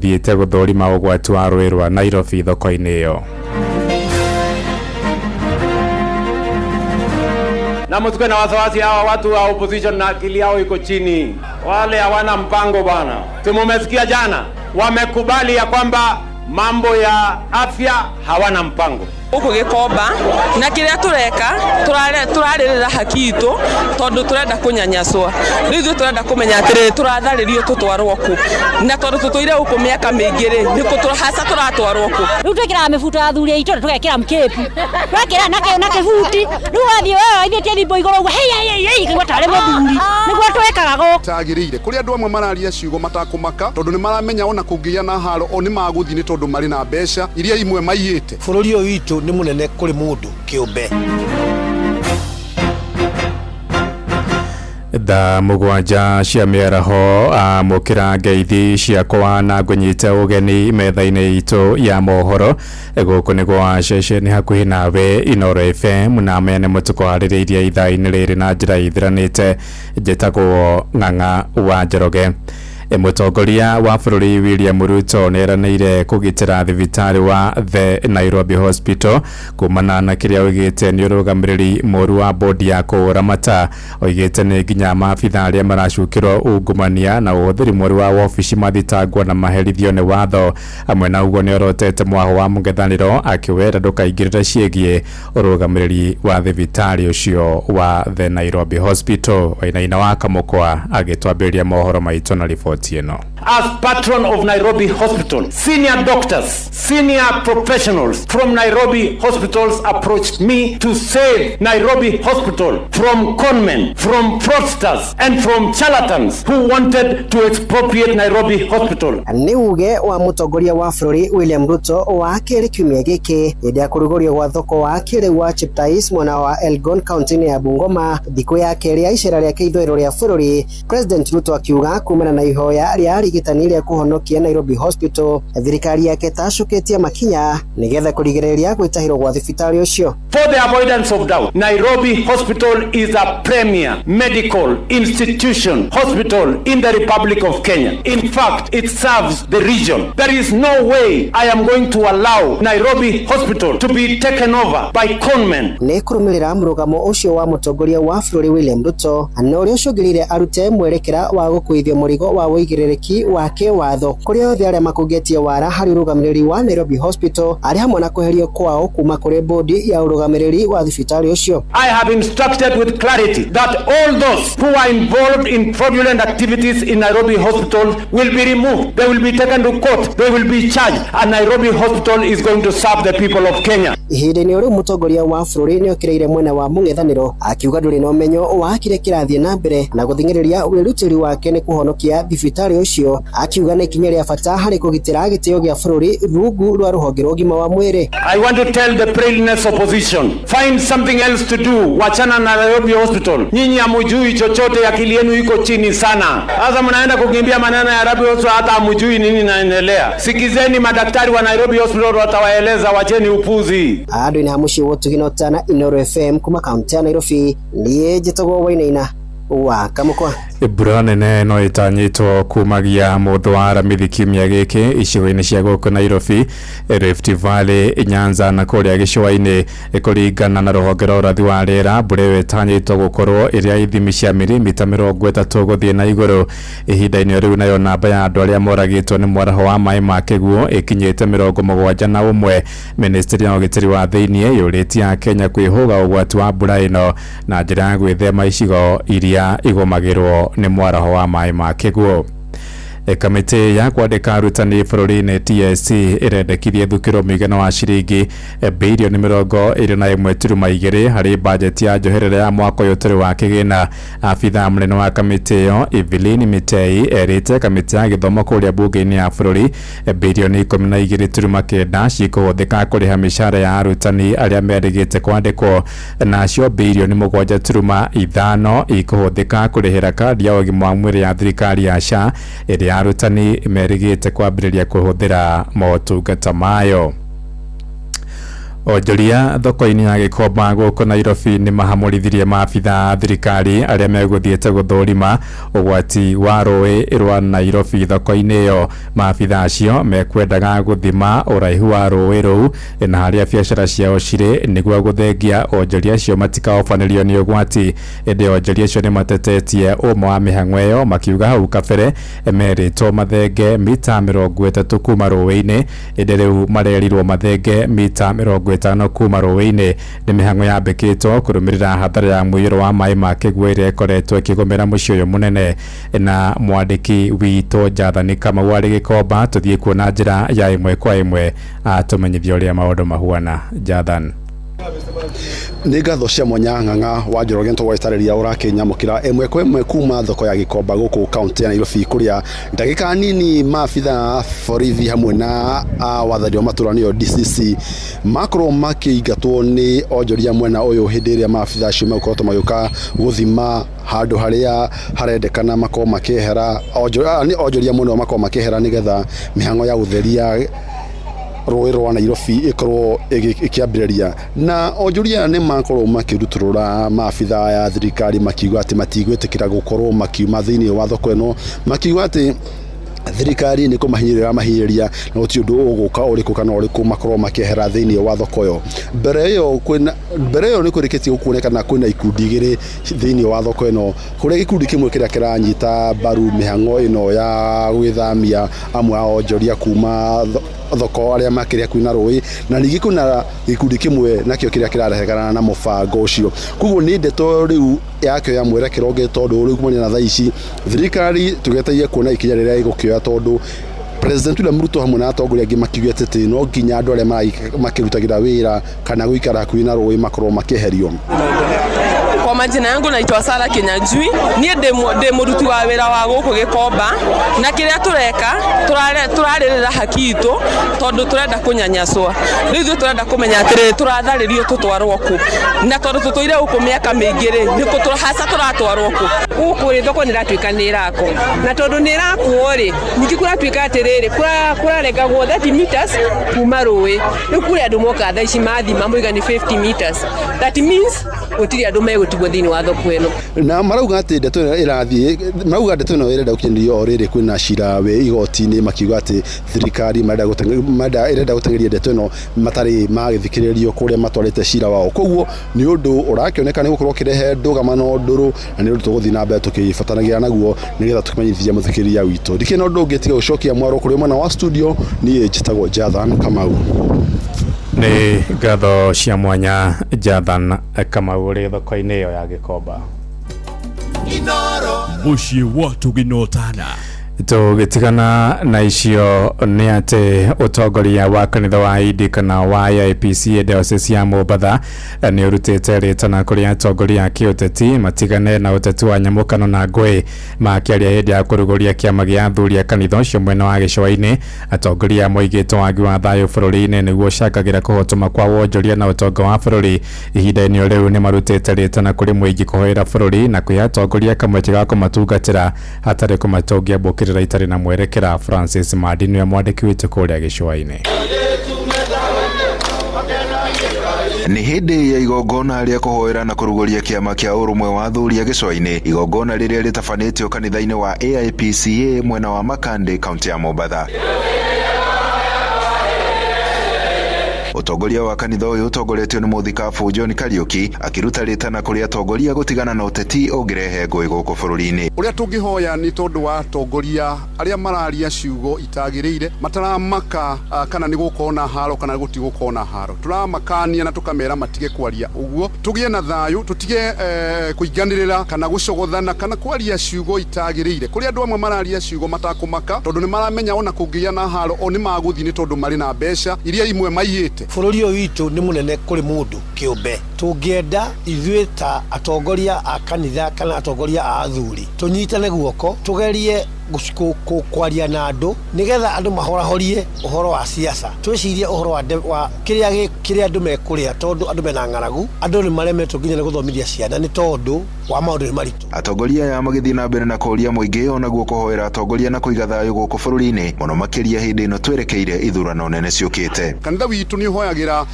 Thiĩte gũthũrima ũgwati wa rũĩ rwa Nairobi thoko-inĩ ĩyo. Na msikuwe na wasiwasi, hawa watu wa opposition na akili yao iko chini, wale hawana mpango bwana. Si mumesikia jana wamekubali ya kwamba mambo ya afya hawana mpango. Gũkũ Gĩkomba na kĩrĩa tũreka tũrarĩrĩra haki itũ tondũ tũrenda kũnyanyaswa. Rĩu ithuĩ tũrenda kũmenya atĩrĩrĩ, tũratharĩrio tũtwarwo kũ, na tondũ tũtũire gũkũ mĩaka mĩingĩ rĩ, nĩkũ hasa tũratwarwo kũ? Rĩu twĩkĩraga mĩbuto ya athuri aitũ na tũgekĩra mkĩpu, twekĩra na kĩbuti, rĩu wathiĩ wewe waithĩtie thimbo igũrũ ũguo, hei hei hei, kaigua tarĩ mũthuri, nĩguo twĩkaga gũkũ. Tagĩrĩire kũrĩ andũ amwe mararia ciugo matakũmaka tondũ nĩ maramenya ona kũngĩgĩa na haro o nĩ magũthiĩ nĩ tondũ marĩ na mbeca iria imwe maiyĩte. Bũrũri ũyũ witũ nĩ mũnene kũrĩ mũndũ kĩũmbe. Thaa 7 cia mĩaraho, amũkĩra ngeithi ciakwa na ngũnyite ũgeni metha-inĩ itũ ya mohoro. Gũkũ nĩ gwa ceceni hakuhĩ nawe Inooro FM, na maya nĩ mũtũkwarĩrĩirie ithaa-inĩ rĩrĩ na njĩra ithiranĩte. Njĩtagwo Ng'ang'a wa Njoroge. Mũtongoria wa bũrũri William Ruto nĩeranĩire kũgitĩra thibitarĩ wa The Nairobi Hospital kumana na kĩrĩa oigĩte nĩ ũrũgamĩrĩri mũru wa bodi ya kũramata. Oigĩte nĩ nginya maabitha arĩa maracukĩrwo ungumania na ũhũthĩri mũru wa wabici mathitangwo na maherithio nĩ watho. Hamwe na ũguo nĩorotete mwaho wa mũng'ethanĩro akĩwera ndũkaingĩrĩre ciĩgiĩ ũrũgamĩrĩri wa thibitarĩ ũcio wa The Nairobi Hospital. Wainaina wa Kamũkwa agĩtwambĩrĩria mohoro maitũ na riboti ĩno. As patron of Nairobi Hospital, senior doctors, senior professionals from Nairobi hospitals approached me to save Nairobi Hospital from conmen, from fraudsters and from charlatans who wanted to expropriate Nairobi Hospital. Nĩ uge wa mũtongoria wa bũrũri William Ruto wa kerĩ kiumia gĩkĩ hĩndĩ ya kũrugũrio gwa thoko wa kĩrĩu wa Cheptais mwena wa Elgon kaunti-inĩ ya Bungoma thikũ ya kerĩ ya icera rĩake ithũĩro rĩa bũrũri. President Ruto akiuga kumana na ihoya rĩa arigitani rĩa kũhonokia Nairobi Hospital, thirikari yake tacũkĩtie makinya nĩgetha kũrigĩrĩria gwĩtahĩrwo gwa thibitarĩ ũcio. For the avoidance of doubt, Nairobi Hospital is a premier medical institution hospital in the Republic of Kenya. In fact, it serves the region. There is no way I am going to allow Nairobi Hospital to be taken over by conmen. Nĩ kũrũmĩrĩra mũrũgamo ũcio wa mũtongoria wa bũrũri William Ruto na ũrĩa ũcũngĩrĩire arute mwerekera wa gũkuithio mũrigo wa ũigĩrĩrĩki wa kĩwatho kũrĩ othe arĩa makũngĩtie wara harĩ ũrũgamĩrĩri wa Nairobi Hospital arĩ hamwe na kweherio kwao kuma kũrĩ bodi ya ũrũgamĩrĩri wa thibitarĩ ũcio. I have instructed with clarity that all those who are involved in fraudulent activities in Nairobi Hospital will be removed. They will be taken to court. They will be charged. And Nairobi Hospital is going to serve the people of Kenya. Ihinda-inĩ rĩu mũtongoria wa bũrũri nĩokĩrĩire mwena wa mũng'ethanĩro akiuga ndũrĩ na ũmenyo wa kĩrĩa kĩrathiĩ na mbere na gũthing'ĩrĩria wĩrutĩri wake nĩ kũhonokia thibitarĩ ũcio, akiuga nĩ ikinya rĩa bata harĩ kũgitĩra gĩtĩo gĩa bũrũri rungu rwa rũhonge rwa ũgima wa mwĩrĩ. I want to tell the brainless opposition, find something else to do. Wachana na Nairobi Hospital. Nyinyi hamujui chochote, akili yenu iko chini sana. Sasa mnaenda kukimbia maneno ya Nairobi Hospital, hata hamujui nini inaendelea. Sikizeni madaktari wa Nairobi Hospital watawaeleza, wacheni upuzi. Andũ-inĩ ha mũciĩ wa Ũtugi na Ũtana, Inooro FM kuma kaunti ya Nairobi, niĩ njĩtagwo Wainaina wa Kamũkwa. Mbura nene no ĩtanyĩtwo kumagia mũthĩ wa aramithi kiumia gĩkĩ icigo-inĩ cia gũkũ Nairobi, Rift Valley, Nyanza na kũrĩa gĩcũa-inĩ. Kũringana na rũhonge rwa ũrathi wa rĩera, mbura ĩyo ĩtanyĩtwo gũkorwo ĩrĩ ya ithimi cia mirimita 30 gũthiĩ na igũrũ. Ihinda-inĩ rĩu nayo namba ya andũ arĩa moragĩtwo nĩ mwaraho wa maĩ ma kĩguũ ĩkinyĩte 71. Ministry ya ũgitĩri wa thĩiniĩ yũrĩtie Akenya kwĩhũga ũgwati wa mbura ĩno na njĩra ya gwĩthema icigo iria igũmagĩrwo nĩ mwaraho wa maĩ ma kĩguũ. Kamĩtĩ ya kwandĩka arutani bũrũri-inĩ TSC ĩrendekithia ĩthukĩrwo mũigana wa ciringi birioni 21.2 harĩ bajeti ya njoherera ya mwaka ũyũ tũrĩ wa kĩgĩna. Abithaa mũnene wa kamĩtĩ ĩyo Evelyn Mitei erĩte kamĩtĩ ya gĩthomo kũrĩa mbunge-inĩ ya bũrũri birioni 12.9 cikũhũthĩka kũrĩha mĩcara ya arutani arĩa merĩgĩte kwandĩkwo, nacio birioni 7.5 ikũhũthĩka kũrĩhĩra kandi ya ũgima wa mwĩrĩ ya thirikari ya SHA ĩrĩa arutani merĩgĩte kwambĩrĩria kũhũthĩra motungata mayo. Onjoria thoko-inĩ ya Gĩkomba gũkũ Nairobi nĩ mahamũrithirie maabitha a thirikari arĩa megũthiĩte gũthũrima ũgwati wa rũĩ rwa Nairobi thoko-inĩ ĩyo. Maabitha acio mekwendaga gũthima ũraihu wa rũĩ rũu na harĩa biacara ciao cirĩ nĩguo gũthengia onjoria acio matikaobanĩrio nĩ ũgwati. Ĩndĩ onjoria acio nĩ matetetie ũma wa mĩhang'o ĩyo, makiuga hau kabere merĩtwo mathenge mita 30 kuma rũĩ-inĩ, ĩndĩ rĩu marerirwo mathenge mita 50 kuma rũĩ-inĩ. Nĩ mĩhang'o yambĩkĩtwo kũrũmĩrĩra hathara ya mũiyũro wa maĩ ma kĩguũ ĩrĩa ĩkoretwo ĩkĩgũmĩra mũciĩ ũyũ mũnene. Na mwandĩki witũ Jathani Kamau arĩ Gĩkomba, tũthiĩ kuona njĩra ya ĩmwe kwa ĩmwe atũmenyithia ũrĩa maũndũ mahuana. Jathan. Nĩ ngatho cia mwanya Ng'ang'a wa Njoroge tũgwetarĩria ũrakĩnyamũkĩra ĩmwe kwa ĩmwe kuma thoko ya Gĩkomba gũkũ kaunti ya Nairobi, kũrĩa ndagĩka nini maabitha borithi hamwe na wathani wa matũra nĩyo DCC makorwo makĩingatwo nĩ onjoria mwena ũyũ hĩndĩ ĩrĩa maabitha acio megũkoretwo magĩũka gũthima handũ harĩa harendekana makorwo makĩehera nĩ onjoria mwena ũyũ makorwo makĩehera nĩgetha mĩhang'o ya gũtheria rũĩ rwa Nairobi ĩkorwo ĩkĩambĩrĩria. Na onjoria nĩ makorwo makĩrutũrũra maabitha ya thirikari makiuga atĩ matigwĩtĩkĩra gũkorwo makiuma thĩinĩ wa thoko ĩno, makiuga atĩ thirikari nĩ kũmahinyĩrĩria mahinyĩrĩria na gũtirĩ ũndũ ũgũka ũrĩkũ kana ũrĩkũ makorwo makĩehera thĩinĩ wa thoko ĩyo. Mbere ĩyo nĩ kũrĩkĩtie gũkuonekana kwĩna ikundi igĩrĩ thĩinĩ wa thoko ĩno, kũrĩa gĩkundi kĩmwe kĩrĩa kĩranyita mbaru mĩhang'o ĩno ya gwĩthamia amwe a onjoria kuma thoko arĩa makĩrĩ hakuhĩ na rũĩ, na ningĩ kwĩna gĩkundi kĩmwe nakĩo kĩrĩa kĩraregana na mũbango ũcio. Koguo nĩ ndeto rĩu yakĩoya mwerekero ũngĩ, tondũ rĩu kumania na thaa ici thirikari tũgeteire kuona ikinya rĩrĩa ĩgũkĩoya, tondũ President William Ruto hamwe na atongoria angĩ makiugĩte atĩ no nginya andũ arĩa makĩrutagĩra wĩra kana gũikara hakuhĩ na rũĩ makorwo makĩeherio. Kwa majina yangu naitwa Sara Kinyanjui, niĩ ndĩ mũruti wa wĩra wa gũkũ Gĩkomba, na kĩrĩa tũreka tũrarĩrĩra haki itũ tondũ tũrenda kũnyanyaswa. Rĩu ithuĩ tũrenda kũmenya atĩrĩrĩ, tũratharĩrio tũtwarwo kũ, na tondũ tũtũire gũkũ mĩaka mĩingĩ rĩ, nĩkũ haca tũratwarwo kũ? Gũkũ rĩ, thoko nĩ ĩratuĩka nĩ ĩrakwo, na tondũ nĩ ĩrakwo rĩ, ningĩ kũratuĩka atĩrĩrĩ, kũrarengagwo 30 meters kuma rũĩ. Rĩu kũrĩ andũ moka thaa ici mathima moiga nĩ 50 meters, that means gũtirĩ andũ megũtigwo thĩinĩ wa thoko ĩno. Na marauga atĩ ndeto ĩno ĩrathiĩ, marauga ndeto ĩno ĩrenda gũkinyanĩrio o rĩrĩ kwĩna cira wĩ igoti-inĩ, makiuga atĩ thirikari ĩrenda gũteng'eria ndeto ĩno matarĩ magĩthikĩrĩrio kũrĩa matwarĩte cira wao. Koguo nĩ ũndũ ũrakĩoneka nĩ gũkorwo ũkĩrehe ndũgamano ndũrũ, na nĩ ũndũ tũgũthiĩ na mbere tũkĩbatanagia naguo nĩgetha tũkĩmenyithia mũthikĩrĩria witũ. Ndikĩrĩ na ũndũ ũngĩ tiga gũcokia mwaro kũrĩ mwena wa studio. Niĩ njĩtagwo Jathan Kamau. Nĩ ngatho cia mwanya Jathan Kamau ũrĩ thoko-inĩ ĩyo ya Gĩkomba. Mũciĩ wa tũginotana. Tũgĩtigana na icio nĩ atĩ ũtongoria wa kanitha wa Indi kana wa AIPCA diocese ya Mombatha nĩ ũrutĩte rĩtana kũrĩ atongoria a kĩũteti matigane na ũteti wa nyamũkano na ngũĩ. Makĩaria hĩndĩ ya kũrugũria kĩama gĩa athuri a kanitha ũcio mwena wa gĩcũa-inĩ, atongoria moigĩte wagi wa thayũ bũrũri-inĩ nĩguo ũcangagĩra kũhotoma kwa wonjoria na ũtonga wa bũrũri. Ihinda-inĩ o rĩu nĩ marutĩte rĩtana kũrĩ mũingĩ kũhoera bũrũri na kwĩhe atongoria kamweke ga kũmatungatĩra hatarĩ kũmatongia mbũkĩrĩra itarĩ na mwerekera. Francis Mandi nĩwe mwandĩki witũ kũrĩa gĩcũa-inĩ. Nĩ hĩndĩ ya igongona rĩa kũhoera na kũrugũria kĩama kĩa ũrũmwe wa athuri a gĩcũa-inĩ, igongona rĩrĩa rĩtabanĩtio kanitha-inĩ wa AIPCA mwena wa Makande, kaunti ya Mombatha. Ũtongoria wa kanitha ũyũ ũtongoretio nĩ mũthikabu John Kariuki akĩruta rĩtana kũrĩ atongoria gũtigana na ũteti ũngĩrehe ngũĩ gũkũ bũrũri-inĩ. Ũrĩa tũngĩhoya nĩ tondũ wa atongoria arĩa mararia ciugo itagĩrĩire, mataramaka kana nĩ gũkorwo na haro kana gũtigũkorwo na haro. Tũramakania na tũkamera matige kwaria ũguo, tũgĩe na thayũ, tũtige kũinganĩrĩra kana gũcogothana kana kwaria ciugo itagĩrĩire. Kũrĩ andũ amwe mararia ciugo matakũmaka tondũ nĩ maramenya ona kũngĩgĩa na haro o nĩ magũthiĩ nĩ tondũ marĩ na mbeca iria imwe maiyĩte. Bũrũri ũyũ witũ nĩ mũnene kũrĩ mũndũ kĩũmbe. Tũngĩenda ithuĩ ta atongoria a kanitha kana atongoria a athuri tũnyitane guoko, tũgerie Kwaria na andũ nĩgetha andũ mahorahorie ũhoro wa siasa, twĩcirie ũhoro wa kĩrĩa andũ mekũrĩa, tondũ andũ mena ng'aragu, andũ nĩ maremetwo nginya nĩ gũthomithia ciana nĩ tondũ wa maũndũ nĩ maritũ. Atongoria aya magĩthiĩ na mbere na kũũria mũingĩ onaguo kũhoera atongoria na kũiga thayũ gũkũ bũrũri-inĩ mũno makĩria hĩndĩ ĩno twerekeire ithurano nene ciũkĩte. Kanitha witũ nĩ ũhoyagĩra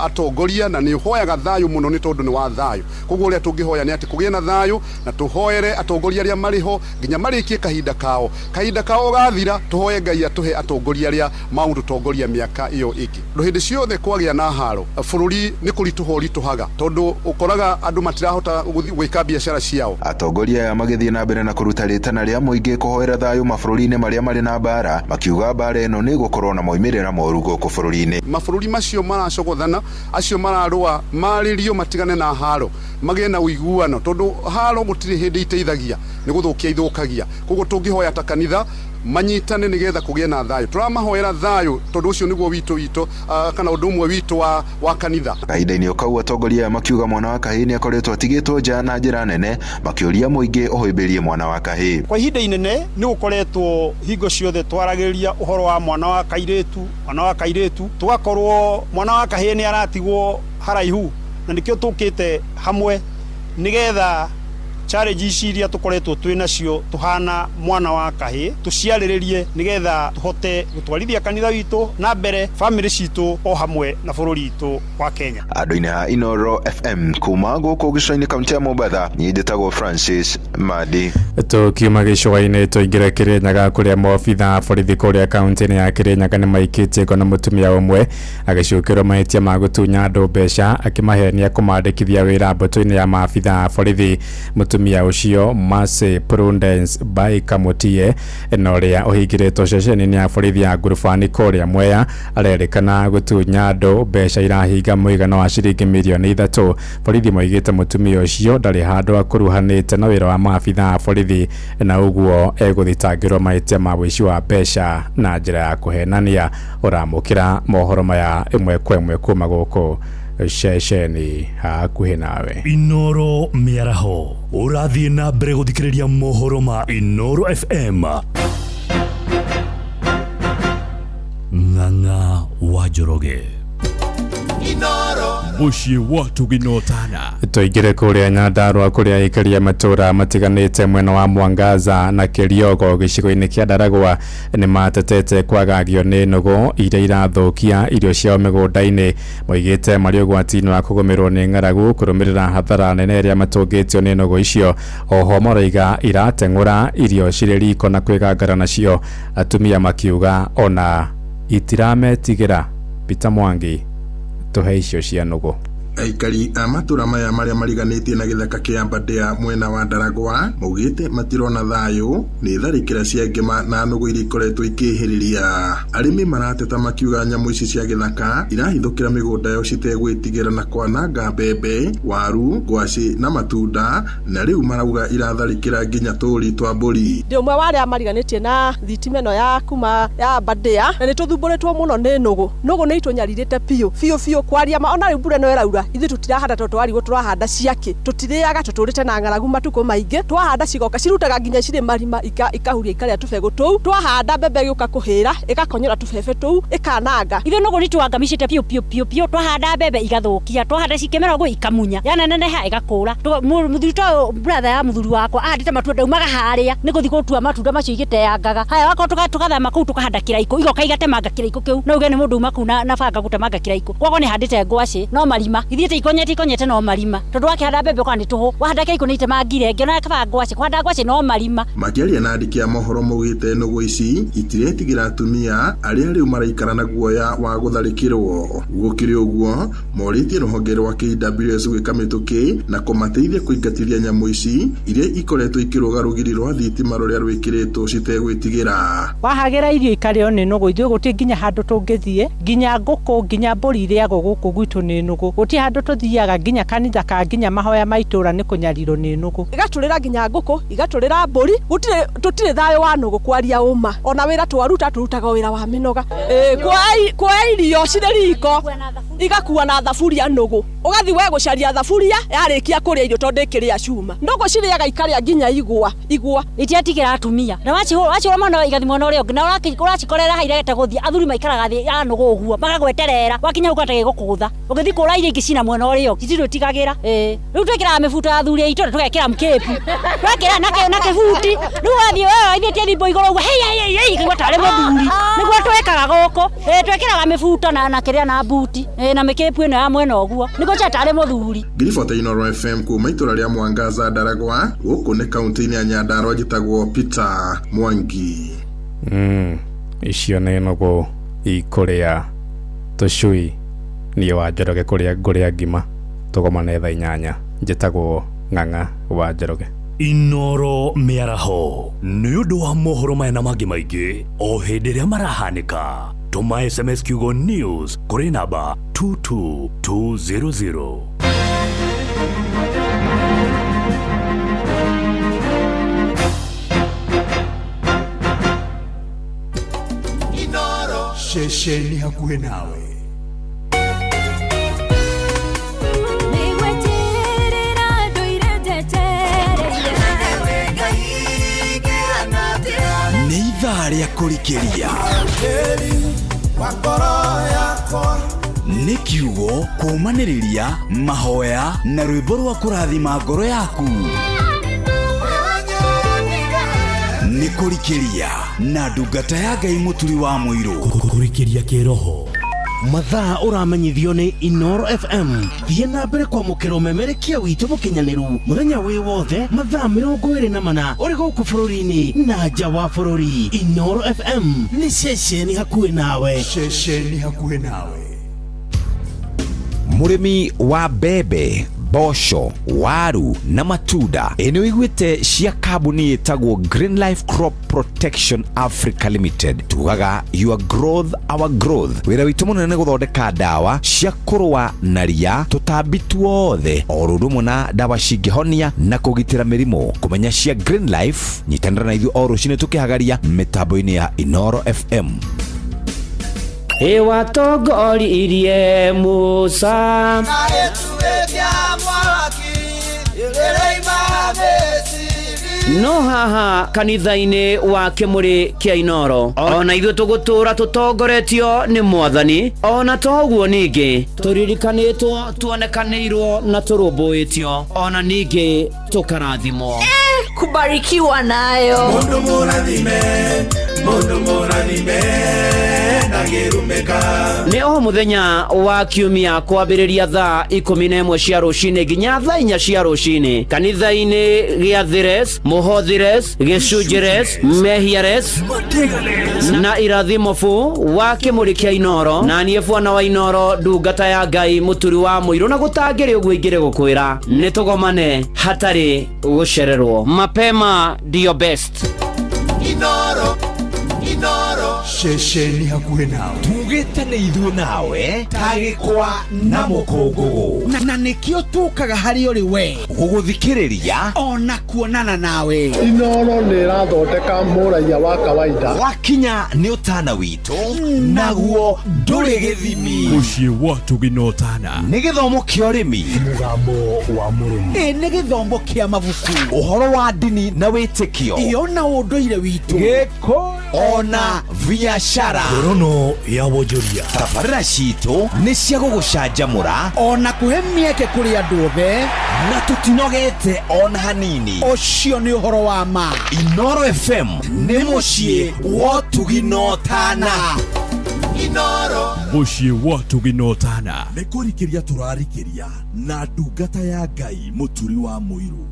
atongoria na nĩ ũhoyaga thayũ mũno nĩ tondũ nĩ wa thayũ. Koguo ũrĩa tũngĩhoya nĩ atĩ kũgĩe na thayũ na tũhoere atongoria arĩa marĩ ho nginya marĩkie kahinda kao. Kahinda kao gathira tũhoe Ngai atũhe atongoria arĩa magũtũtongoria mĩaka ĩyo ĩngĩ. Hĩndĩ ciothe kwagĩa na haro bũrũri nĩ kũritũha ũritũhaga tondũ ũkoraga andũ matirahota gwĩka biacara ciao. Atongoria aya magĩthiĩ na mbere na kũruta rĩtana rĩa mũingĩ kũhoera thayũ mabũrũri-inĩ marĩa marĩ na mbara, makiuga mbara ĩno nĩ ĩgũkorwo na moimĩrĩra moru gũkũ bũrũri-inĩ. Mabũrũri macio maracogothana, acio mararũa, marĩrio matigane na haro, magĩe na ũiguano tondũ haro gũtirĩ hĩndĩ iteithagia, nĩ gũthũkia ithũkagia. Koguo tũngĩhoya ta kanitha manyitane nĩgetha kũgĩe na thayũ. Tũramahoera thayũ tondũ ũcio nĩguo witũ kana ũndũ ũmwe witũ wa kanitha. Kahinda-inĩ o kau atongoria aya makiuga mwana wa kahĩĩ nĩ akoretwo atigĩtwo nja na njĩra nene, makĩũria mũingĩ ũhĩmbĩrie mwana wa kahĩĩ. Kwa ihinda inene nĩ gũkoretwo hingo ciothe twaragĩrĩria ũhoro wa mwana wa kairĩtu, mwana wa kairĩtu, tũgakorwo mwana wa kahĩĩ nĩ aratigwo haraihu, na nĩkĩo tũkĩte hamwe nĩgetha challenge ici iria tũkoretwo twĩ nacio tũhana mwana wa kahĩĩ tũciarĩrĩrie nĩgetha tũhote gũtwarithia kanitha witũ na mbere, family citũ o hamwe na bũrũri witũ wa Kenya. Andũ-inĩ a Inoro FM kuma gũkũ gĩcũa-inĩ kaunti ya Mombatha, niĩ njĩtagwo Francis Madi. Tũkiuma gĩcũa-inĩ tũingĩre Kĩrĩnyaga kũrĩa maobitha a borithi kũrĩa kaunti-inĩ ya Kĩrĩnyaga nĩ maikĩtie ngono mũtumia ũmwe agĩcukĩrwo mahĩtia ma gũtunya andũ mbeca akĩmahenia kũmandĩkithia wĩra mbũtũ-inĩ ya maabitha a borithi. Mũtumia ũcio Mercy Prudence Baika Mutie na ũrĩa ũhingĩrĩtwo ceceni-inĩ ya borithi ya Ngurubani kũrĩa Mwea arerĩkana gũtunya andũ mbeca irahinga mũigana wa ciringi mirioni 3. Borithi moigĩte mũtumia ũcio ndarĩ handũ akuruhanĩte na wĩra wa maabitha a borithi na ũguo egũthitangĩrwo mahĩtia ma ũici wa mbeca na njĩra ya kũhenania. Ũramũkĩra mohoro maya ĩmwe kwa ĩmwe kuma gũkũ ceceni hakuhĩ nawe. Inoro mĩaraho ũrathiĩ na mbere gũthikĩrĩria mohoro ma Inoro FM. Ng'ang'a wa Njoroge. Mũciĩ wa Tũginotana. Tũingĩre kũrĩa Nyandarũa kũrĩa aikari a matũũra matiganĩte mwena wa Mwangaza na Kĩriogo gĩcigo-inĩ kĩa Ndaragwa nĩ matetete kwagagio nĩ nũgũ iria irathũkia irio ciao mĩgũnda-inĩ. Moigĩte marĩ ũgwati-inĩ wa kũgũmĩrwo nĩ ng'aragu kũrũmĩrĩra hathara nene ĩrĩa matũngĩtio nĩ nũgũ icio. Oho maroiga irateng'ũra irio cirĩ riko na kwĩgangara nacio, atumia makiuga ona itirametigĩra. Peter Mwangi tũhe icio cia nũgũ. Aikari a matũra maya marĩa mariganĩtie na gĩthaka kĩa Aberdare mwena wa Ndaragwa maugĩte matirona thayũ nĩ tharĩkĩra cia ngĩma na nũgũ iria ikoretwo ikĩhĩrĩria. Arĩmi marateta makiuga nyamũ ici cia gĩthaka irahithũkĩra mĩgũnda yao citegwĩtigĩra na kwananga mbembe, waru, ngwacĩ na matunda, na rĩu marauga iratharĩkĩra nginya tũũri twa mbũri. Ndĩ ũmwe wa arĩa mariganĩtie na thitima ĩno ya kuma ya Aberdare na nĩ tũthumbũrĩtwo mũno nĩ nũgũ. Nũgũ nĩ itũnyarirĩte biũ biũ biũ kwaria ma ona rĩu mbura ĩno ĩraura ithuĩ tũtirahanda tondũ twarigwo tũrahanda ciakĩ, tũtirĩaga, tũtũrĩte na ng'aragu matukũ maingĩ. Twahanda cigoka cirutaga nginya cirĩ marima ikahuria ikarĩa tũbegũ tũu. Twahanda mbembe ĩgĩũka kũhĩra ĩgakonyora tũbebe tũu ĩkananga. Ithuĩ nũgũ nĩtwangamicĩte biũ biũ biũ biũ. Twahanda mbembe igathũkia, twahanda cikĩmera ũguo ikamunya, yaneneneha ĩgakũra. Mũthuri ta brother ya mũthuri wakwa ahandĩte matunda ndaumaga harĩa nĩ gũthiĩ gũtua matunda macio igĩteangaga. Haya wakorwo tũgathama kũu tũkahanda kĩraikũ, igoka igatemanga kĩraikũ kĩu, no uge nĩ mũndũ uma kũu na banga gũtemanga kĩraikũ. Gwakwa nĩ handĩte ngwacĩ no marima, ithiĩte ikonyete no marima, tondũ wakĩhanda mbembe ũkona nĩ tũhũ, wahanda kĩraikũ nĩ itemangire, ngĩona kaba ngwacĩ, kũhanda ngwacĩ no marima. Makĩaria na andĩki a mohoro maugĩte nũgũ ici itiretigĩra atumia arĩa rĩu maraikara na guoya wa gũtharĩkĩrwo. Gũkĩrĩ ũguo morĩtie rũhonge rwa KWS gwĩka mĩtũkĩ na kũmateithia kũingatithia nyamũ ici iria ikoretwo ikĩrũga rũgiri rwa thitima rũrĩa rwĩkĩrĩtwo citegwĩtigĩra. Wahagĩra irio ikarĩo nĩ nũgũ, ithuĩ gũtirĩ nginya handũ tũngĩthiĩ, nginya ngũkũ nginya mbũri irĩagwo gũkũ gwitũ nĩ nũgũ, gũtirĩ handũ tũthiaga nginya kanitha ka nginya mahoya ma itũra nĩ kũnyarirwo nĩ nũgũ. Igatũrĩra nginya ngũkũ, igatũrĩra mbũri, gũtirĩ tũtirĩ thayũ wa nũgũ kwaria ũma. Ona wĩra twaruta tũrutaga wĩra wa mĩnoga. Kuoya irio cirĩ riko Igakua na thaburia nũgũ. Ũgathi we gũcaria thaburia yarĩkia kũrĩa irio tondũ ĩkĩrĩa cuma. Nũgũ cirĩaga ikarĩa nginya igwa, igwa. Itiatigĩra atumia. Na wacihũra wacihũra mwana igathi mwena ũrĩa ũngĩ na ũracikorera haha iregete gũthiĩ athuri maikaraga thĩ ya nũgũ ũguo magagweterera wakinya hau ũkahota gĩgũkũgũtha. Ũgĩthiĩ kũra iria ingĩ cina mwena ũrĩa ũngĩ itirĩ ũtigagĩra. Ĩĩ. Rĩu twĩkĩraga mĩbuto ya athuri aitũ na tũgekĩra mkĩpu. Twekĩra na kĩbuti. Rĩu wathiĩ we waithĩtie thimbo igũrũ ũguo hei hei hei ikaigua tarĩ mũthuri. Nĩguo twĩkaga gũkũ. Ĩĩ twĩkĩraga mĩbuto na kĩrĩa na buti. Ĩĩ na mĩkĩpu ĩno ya mwena ũguo. Nĩguo cia tarĩ mũthuri. Ngiribota Inooro FM kuma itũra rĩa Mwangaza Ndaragwa gũkũ nĩ kaunti-inĩ ya Nyandarua njĩtagwo Peter Mwangi. Icio nĩ nũgũ ikũrĩa tũcui niĩ wa Njoroge kũrĩa ngũrĩa ngima tũgomane thaa 8 njĩtagwo Ng'ang'a wa Njoroge. Inooro mĩaraho nĩ ũndũ wa mohoro maya na mangĩ maingĩ o hĩndĩ ĩrĩa marahanĩka. Tũma SMS kiugo news kũrĩ namba 22200. Inooro ceceni hakuhĩ nawe. Nĩ ithaa rĩa kũrikĩria. Nĩ kiugo kũũmanĩrĩria mahoya na rwĩmbo rwa kũrathima ngoro yaku. Nĩ kũrikĩria na ndungata ya Ngai Mũturi wa Mũirũ. Kũrikĩria kĩroho. Mathaa ũramenyithio nĩ Inooro FM. Thiĩ na mbere kwamũkĩra ũmemerekia witũ mũkinyanĩru mũthenya wĩ wothe mathaa 24 ũrĩ gũkũ bũrũri-inĩ na nja wa bũrũri. Inooro FM nĩ ceceni hakuhĩ nawe. Ceceni hakuhĩ nawe. Mũrĩmi wa mbembe, mboco, waru na matunda ĩ nĩ ũiguĩte cia kambuni ĩtagwo Green Life Crop Protection Africa Limited. Tugaga your growth our growth. Wĩra witũ mũnene nĩ gũthondeka ndawa cia kũrũa na ria, tũtambi tuothe o ũndũ ũmwe na ndawa cingĩhonia na kũgitĩra mĩrimũ. Kũmenya cia Green Life, nyitanĩra na ithuĩ o rũcinĩ tũkĩhagaria mĩtambo-inĩ ya Inooro FM. Ĩwatongoririe Musa no haha kanitha-inĩ wa kĩmũrĩ kĩa Inooro ona ithuĩ tũgũtũra tũtongoretio nĩ Mwathani ona toguo ningĩ tũririkanĩtwo tuonekanĩirwo na tũrũmbũĩtio ona ningĩ tũkarathimwo. Kubarikiwa nayo. Mundu mũrathime, mundu mũrathime ndangĩrumĩka. Nĩ o mũthenya wa kiumia kwambĩrĩria thaa 11 cia rũcinĩ nginya thaa 4 cia rũcinĩ kanitha-inĩ gĩa Thires, Mũhothires, Gĩcunjĩres, Mehiares na Irathimobu wa kĩmũrĩ kĩa Inooro na niĩ bwana wa Inooro ndungata ya Ngai Mũturi wa Mũirũ na gũtangĩrĩ ũguo ingĩrĩ gũkwĩra nĩ tũgomane hatarĩ gũcererwo. Mapema ndio best. Inooro, Inooro ceceni hakuhĩ nawe. Tugĩte nĩ ithuĩ nawe ta gĩkwa na mũkũngũgũ na nĩkĩo tũkaga harĩ ũrĩ we gũgũthikĩrĩria ona kuonana nawe. Inooro nĩ ĩrathondeka mũraiya wa kawaida. Wakinya nĩ ũtana witũ naguo ndũrĩ gĩthimi. Mũciĩ wa tũgĩnotana nĩ gĩthomo kĩa ũrĩmi, mũgambo wa mũrĩmi, ĩ nĩ gĩthomo kĩa mabuku, ũhoro wa ndini na wĩtĩkio, ĩyo na ũndũire witũ, gĩkũyũ ona biashara. Ngorono ya wonjoria. Tabarĩra citũ nĩ cia gũgũcanjamũra ona kũhe mĩeke kũrĩ andũ othe na tũtinogete ona hanini. Ũcio nĩ ũhoro wa ma. Inooro FM nĩ mũciĩ wa ũtugi na ũtana. Inooro mũciĩ wa ũtugi na ũtana. Nĩ kũrikĩria tũrarikĩria na ndungata ya Ngai Mũturi wa Mũirũ.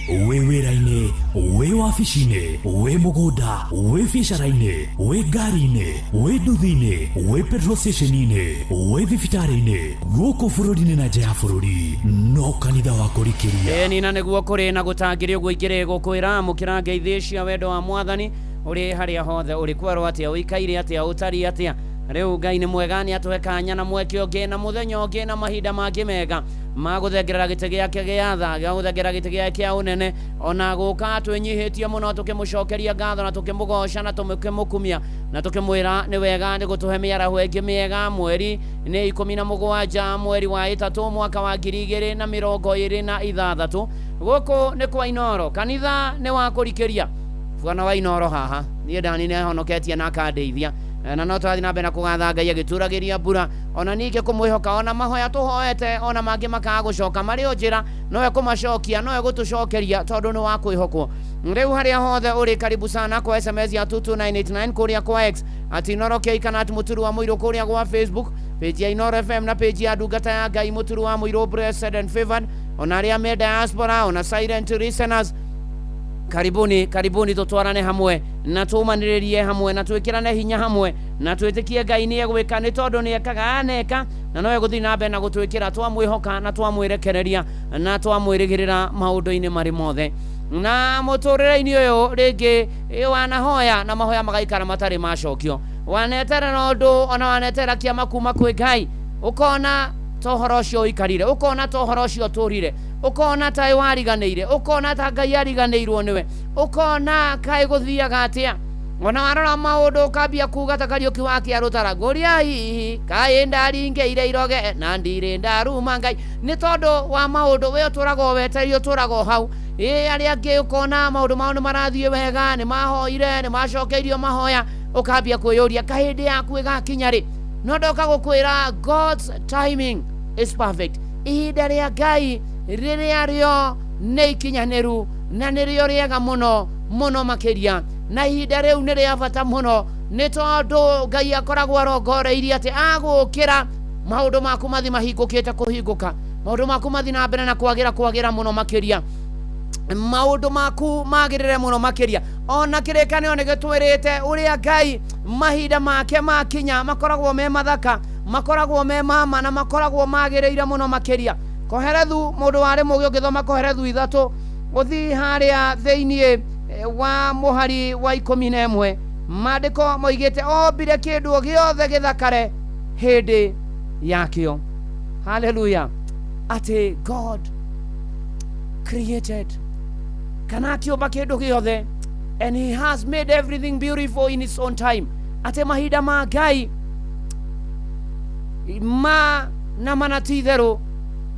Wĩ wĩra-inĩ, wĩ wabici-inĩ, wĩ mũgũnda, wĩ biacara-inĩ, wĩ ngari-inĩ, wĩ nduthi-inĩ, wĩ petrol station-inĩ, wĩ thibitarĩ-inĩ, gũkũ bũrũri-inĩ na nja ya bũrũri, no kanitha wa kũrikĩria. Ĩni na nĩguo kũrĩ na gũtangĩrĩ ũguo ingĩrĩ gũkwĩra amũkĩra ngeithi cia wendo wa Mwathani ũrĩ harĩa hothe ũrĩ kwerwo atĩa ũikaire atĩa ũtariĩ atĩa. Rĩu Ngai nĩ mwega nĩ atũhe kanya na mweke ũngĩ na mũthenya ũngĩ na mahinda mangĩ mega Magũthengerera gĩtĩ gĩake gĩa tha, gĩa gũthengerera gĩtĩ gĩake kĩa ũnene, ona gũka twĩnyihĩtie mũno tũkĩmũcokeria ngatho na tũkĩmũgoca na tũkĩmũkumia na tũkĩmwĩra nĩ wega nĩ gũtũhe mĩaraho ĩngĩ mĩega. Mweri nĩ 17 mweri wa 3 mwaka wa 2026. Gũkũ nĩ kwa Inooro, kanitha nĩ wa kũrikĩria bwana wa Inooro haha. Niĩ ndani nĩhonoketie na akandeithia, na no tũrathiĩ na mbere na kũgatha Ngai agĩturagĩria mbura, ona ningĩ kũmwĩhoka, ona mahoya tũhoete ona mangĩ makaga gũcoka marĩ o njĩra, nowe kũmacokia, nowe gũtũcokeria tondũ nĩ wa kwĩhokwo. Rĩu harĩa hothe ũrĩ, karibu sana kwa SMS ya 22989 kũrĩa kwa X at Inooro K kana at Mũturu wa Mũirũ, kũrĩa gwa Facebook page ya Inooro FM na page ya ndungata ya Ngai Mũturu wa Mũirũ, blessed and favored, ona arĩa me diaspora, ona silent listeners, karibuni karibuni, tutwarane hamwe na tumanĩrĩrie hamwe na twĩkĩrane hinya hamwe na twĩtĩkie Ngai nĩ egwĩka, nĩ tondũ nĩ ekaga aneka na no egũthiĩ na mbere na gũtwĩkĩra twamwĩhoka na twamwĩrekereria na twamwĩrĩgĩrĩra maũndũ-inĩ marĩ mothe na mũtũrĩre-inĩ ũyũ. Rĩngĩ wanahoya na mahoya magaikara matarĩ macokio, waneterera ũndũ ona waneterera kĩama kuma kwĩ Ngai, ũkona ta ũhoro ũcio ũikarire, ũkona ta ũhoro ũcio ũtũrire, ũkona ta wariganĩire, ũkona ta Ngai ariganĩirwo nĩwe, ũkona kaĩ gũthiaga atĩa. Ona warora maũndũ ũkambia kuga ta Kariũki wa Kĩarũtara, ngũria hihi kaĩ ndaringĩire iroge na ndirĩ ndaruma Ngai, nĩ tondũ wa maũndũ we ũtũraga wetereire, ũtũraga o hau. Ĩ arĩa angĩ ũkona maũndũ mao nĩ marathiĩ wega, nĩ mahoire, nĩ macokeirio mahoya, ũkambia kwĩyũria kahĩndĩ yaku ĩgakinya rĩ. No ndoka gũkwĩra God's timing is perfect. Ihinda rĩa Ngai rĩrĩa rĩo nĩ ikinyanĩru na nĩrĩo rĩega mũno mũno makĩria, na ihinda rĩu nĩ rĩa bata mũno, nĩ tondũ Ngai akoragwo arongoreirie atĩ agũkĩra maũndũ maku mathi mahingũkĩte kũhingũka, maũndũ maku mathi na mbere na kwagĩra kwagĩra mũno makĩria, maũndũ maku magĩrĩre mũno makĩria. Ona kĩrĩkanĩro nĩ gĩtwĩrĩte ũrĩa Ngai mahinda make makinya makoragwo me mathaka, makoragwo me mama na makoragwo magĩrĩire mũno makĩria. Koherethu, mũndũ warĩ mũgĩ, ũngĩthoma Koherethu 3 ũthiĩ harĩa thĩiniĩ wa mũhari wa 11, maandĩko moigĩte ombire kĩndũ gĩothe gĩthakare hĩndĩ yakĩo. Haleluya! Atĩ God created kana akĩũmba kĩndũ gĩothe, and he has made everything beautiful in its own time. Atĩ mahinda ma Ngai ma na mana ti itherũ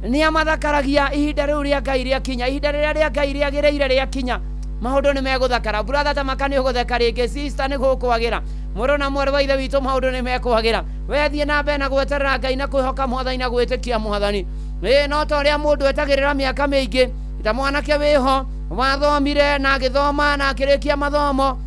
nĩ amathakaragia. Ihinda rĩu rĩa Ngai rĩakinya, ihinda rĩrĩa rĩa Ngai rĩagĩrĩire rĩakinya, maũndũ nĩ megũthakara. Brother, ta maka nĩ ũgũtheka rĩngĩ, sister, nĩ gũkwagĩra, mũrũ na mwarĩ wa ithe witũ, maũndũ nĩ mekwagĩra. Wethiĩ na mbere na gweterera Ngai na kwĩhoka Mwathani na gwĩtĩkia Mwathani. Ĩ no ta ũrĩa mũndũ etagĩrĩra mĩaka mĩingĩ, ta mwanake wĩho wathomire na agĩthoma na akĩrĩkia mathomo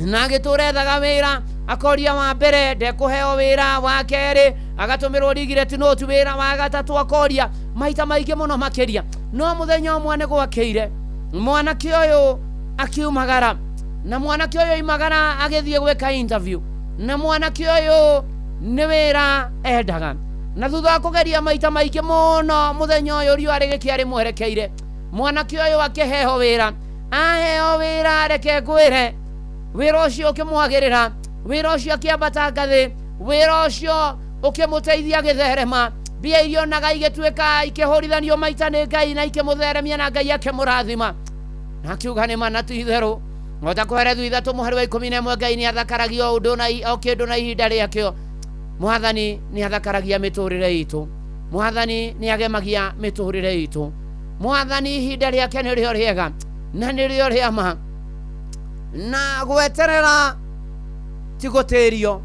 na agĩtũra ethaga wĩra, akoria wa mbere ndekũheo wĩra, wa kerĩ agatũmĩrwo regret note, wĩra wa gatatũ akoria maita maingĩ mũno makĩria. No mũthenya ũmwe nĩ gwakĩire, mwanake ũyũ akiumagara, na mwanake ũyũ aimagara agĩthiĩ gwĩka interview, na mwanake ũyũ nĩ wĩra endaga, na thutha wa kũgeria maita maingĩ mũno, mũthenya ũyũ riũa rĩgĩkĩa rĩmwerekeire, mwanake ũyũ akĩheo wĩra. Aheo wĩra, reke ngwĩre, wĩra ũcio ũkĩmwagĩrĩra, wĩra ũcio akĩambata ngathĩ, wĩra ũcio ũkĩmũteithia gĩtherema, mbia iria onaga igĩtuĩka ikĩhũrithanio maita nĩ Ngai na ikĩmũtheremia, na Ngai akĩmũrathima na akiuga nĩ ma na ti itherũ, ota Kũherethu 3 mũhari wa 11, Ngai nĩ athakaragia o ũndũ na o kĩndũ na ihinda rĩakĩo. Mwathani nĩ athakaragia mĩtũrĩre itũ, Mwathani nĩ agemagia mĩtũrĩre itũ, Mwathani ihinda rĩake nĩrĩo rĩega na nĩrĩo rĩa ma, na gweterera ti gũtĩrio,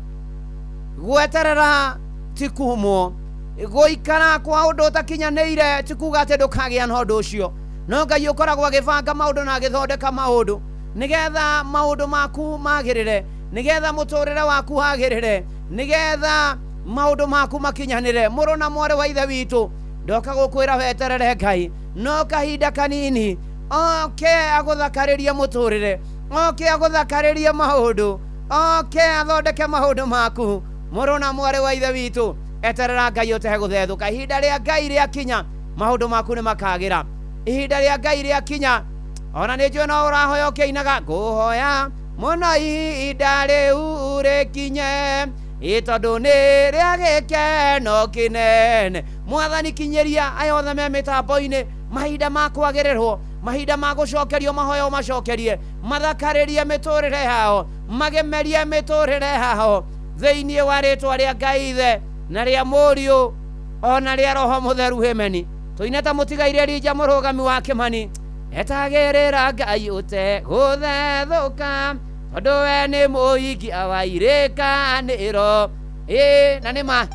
gweterera ti kumwo, gũikara kwa ũndũ ũtakinyanĩire ti kuga atĩ ndũkagĩa na ũndũ ũcio. No Ngai ũkoragwo agĩbanga maũndũ na agĩthondeka maũndũ nĩgetha maũndũ maku magĩrĩre, nĩgetha mũtũrĩre waku wagĩrĩre, nĩgetha maũndũ maku makinyanĩre. Mũrũ na mwarĩ wa ithe witũ, ndoka gũkwĩra weterere Ngai no kahinda kanini, oke agũthakarĩrie mũtũrĩre, oke agũthakarĩrie maũndũ, oke athondeke maũndũ maku. Mũrũ na mwarĩ wa ithe witũ, eterera Ngai ũtegũthethũka. Ihinda rĩa Ngai rĩakinya, maũndũ maku nĩ makagĩra. Ihinda rĩa Ngai rĩakinya, ona nĩ njũĩ no ũrahoya ũkĩinaga, ngũhoya mũno ihinda rĩu rĩkinye, ĩ tondũ nĩ rĩa gĩkeno kĩnene. Mwathani kinyĩria aya othe me mĩtambo-inĩ mahinda ma kwagĩrĩrwo, mahinda ma gũcokerio mahoya ũmacokerie, mathakarĩrie mĩtũrĩre yao, magemerie mĩtũrĩre yao thĩinĩ wa rĩtwa rĩa Ngai Ithe na rĩa Mũriũ ona rĩa Roho Mũtheru. Hĩmeni tũine ta mũtigaire Elija mũrũgami wa Kĩmani, etagĩrĩra Ngai ũtegũthethũka, tondũ we nĩ mũikia wa irĩkanĩro. Ĩ na nĩ ma.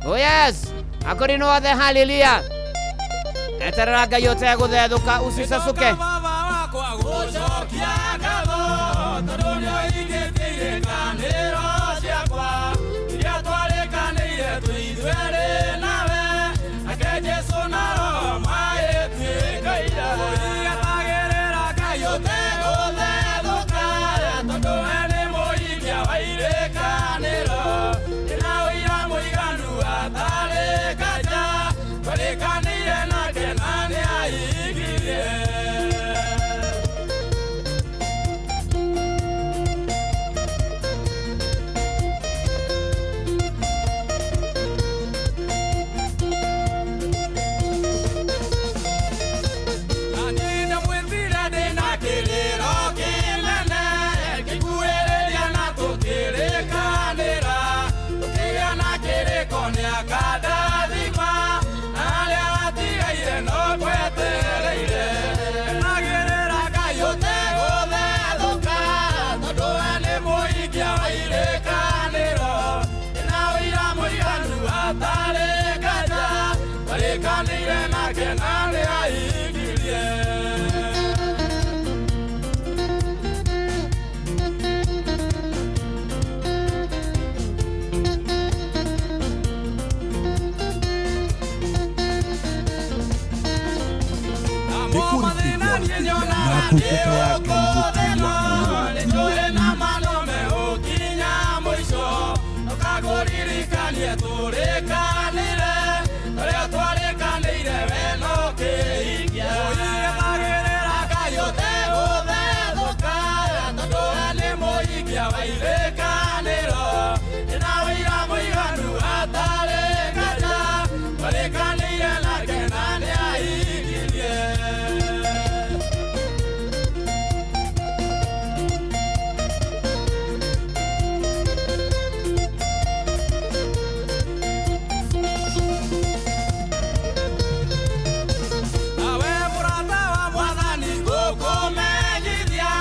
Oh yes, akorino othe, haleluya. Eterera Ngai ũtegũthethũka, usisasuke. Gũcokia ngatho tondũ nĩoigĩte irĩkanĩro ciakwa iria twarĩkanĩire twĩ ithuerĩ nawe, nake Jesũ na Roho maĩtuĩkaire. Etagĩrĩra Ngai ũtegũthethũka, tondũ we nĩ mũikia wa irĩkanĩro. Ndĩna ũira mũiganu atarĩ kanja, twarĩkanĩire nake na nĩahingirie. Na ndungata ya Ngai mũturi wa Nĩnjũĩ na manome ũkinya mũico, ũkakũririkanie tũrĩkanĩre ũrĩa twarĩkanĩire we no kĩhingia. Etagĩrĩra Ngai ũtegũthethũka, tondũ we nĩ mũhingia wa irĩkanĩro. Ndĩna ũira mũiganu atarĩ kanja, twarĩkanĩire nake na nĩahingirie. Nawe mũrata wa Mwathani ngũkũmenyithia,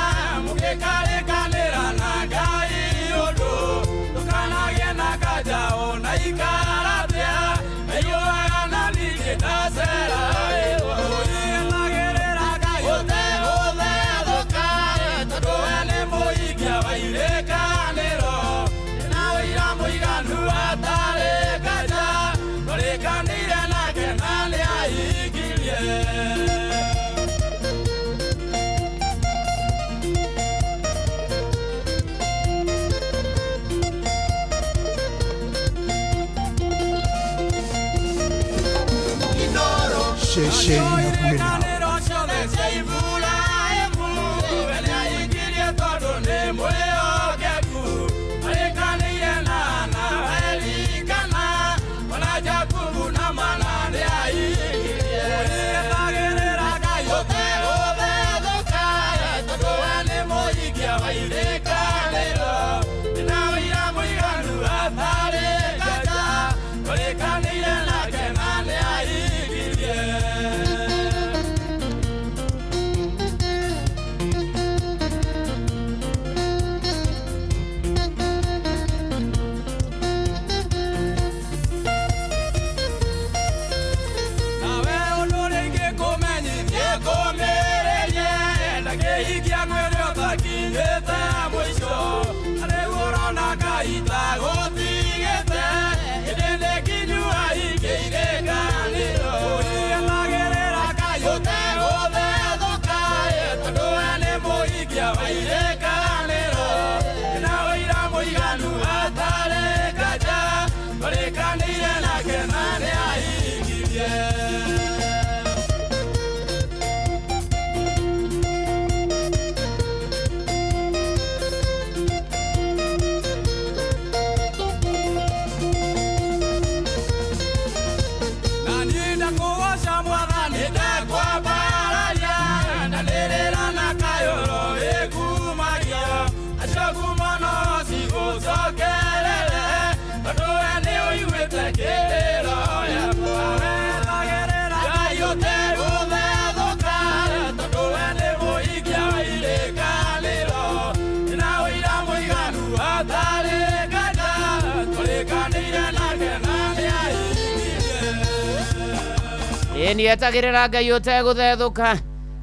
mũgĩkarĩkanĩra na Ngai ũndũ, ndũkanagĩe na kanja ona ikaratia, aiyũraga na ningĩ ndaceragĩrwo. Etagĩrĩra Ngai ũtegũthethũka, tondũ we nĩ mũhingia wa irĩkanĩro. Ndĩna ũira mũiganu atarĩ kanja, twarĩkanĩire nake na nĩahingirie. Ceceni hakuhĩ nawe. Irĩkanĩro ciothe cia Iburahĩmu, we nĩahingirie tondũ nĩ mwĩhokeku. Arĩkanĩire na Hana, Elikana, ona Jakubu na Mana nĩahingirie. Etagĩrĩra Ngai ũtegũthethũka, tondũ we nĩ mũhingia wa irĩkanĩro. Ndĩna ũira mũiganu atarĩ kanja, twarĩkanĩire nake na nĩahingirie. Nawe ũndũ ũrĩa ingĩkũmenyithie kũmĩrĩrie, ndakĩhingia mwĩrĩ ũtakinyĩte mũico. Rĩu ũrona Ngai ta gũtigĩte, ĩndĩ nĩ nginyu ahingie irĩkanĩro. Etagĩrĩra Ngai ũtegũthethũka, tondũ we nĩ mũhingia wa irĩkanĩro. Ndĩna ũira mũiganu atarĩ kanja, twarĩkanĩire nake na nĩahingirie. Ĩ nĩetagĩrĩra Ngai ũtegũthethũka.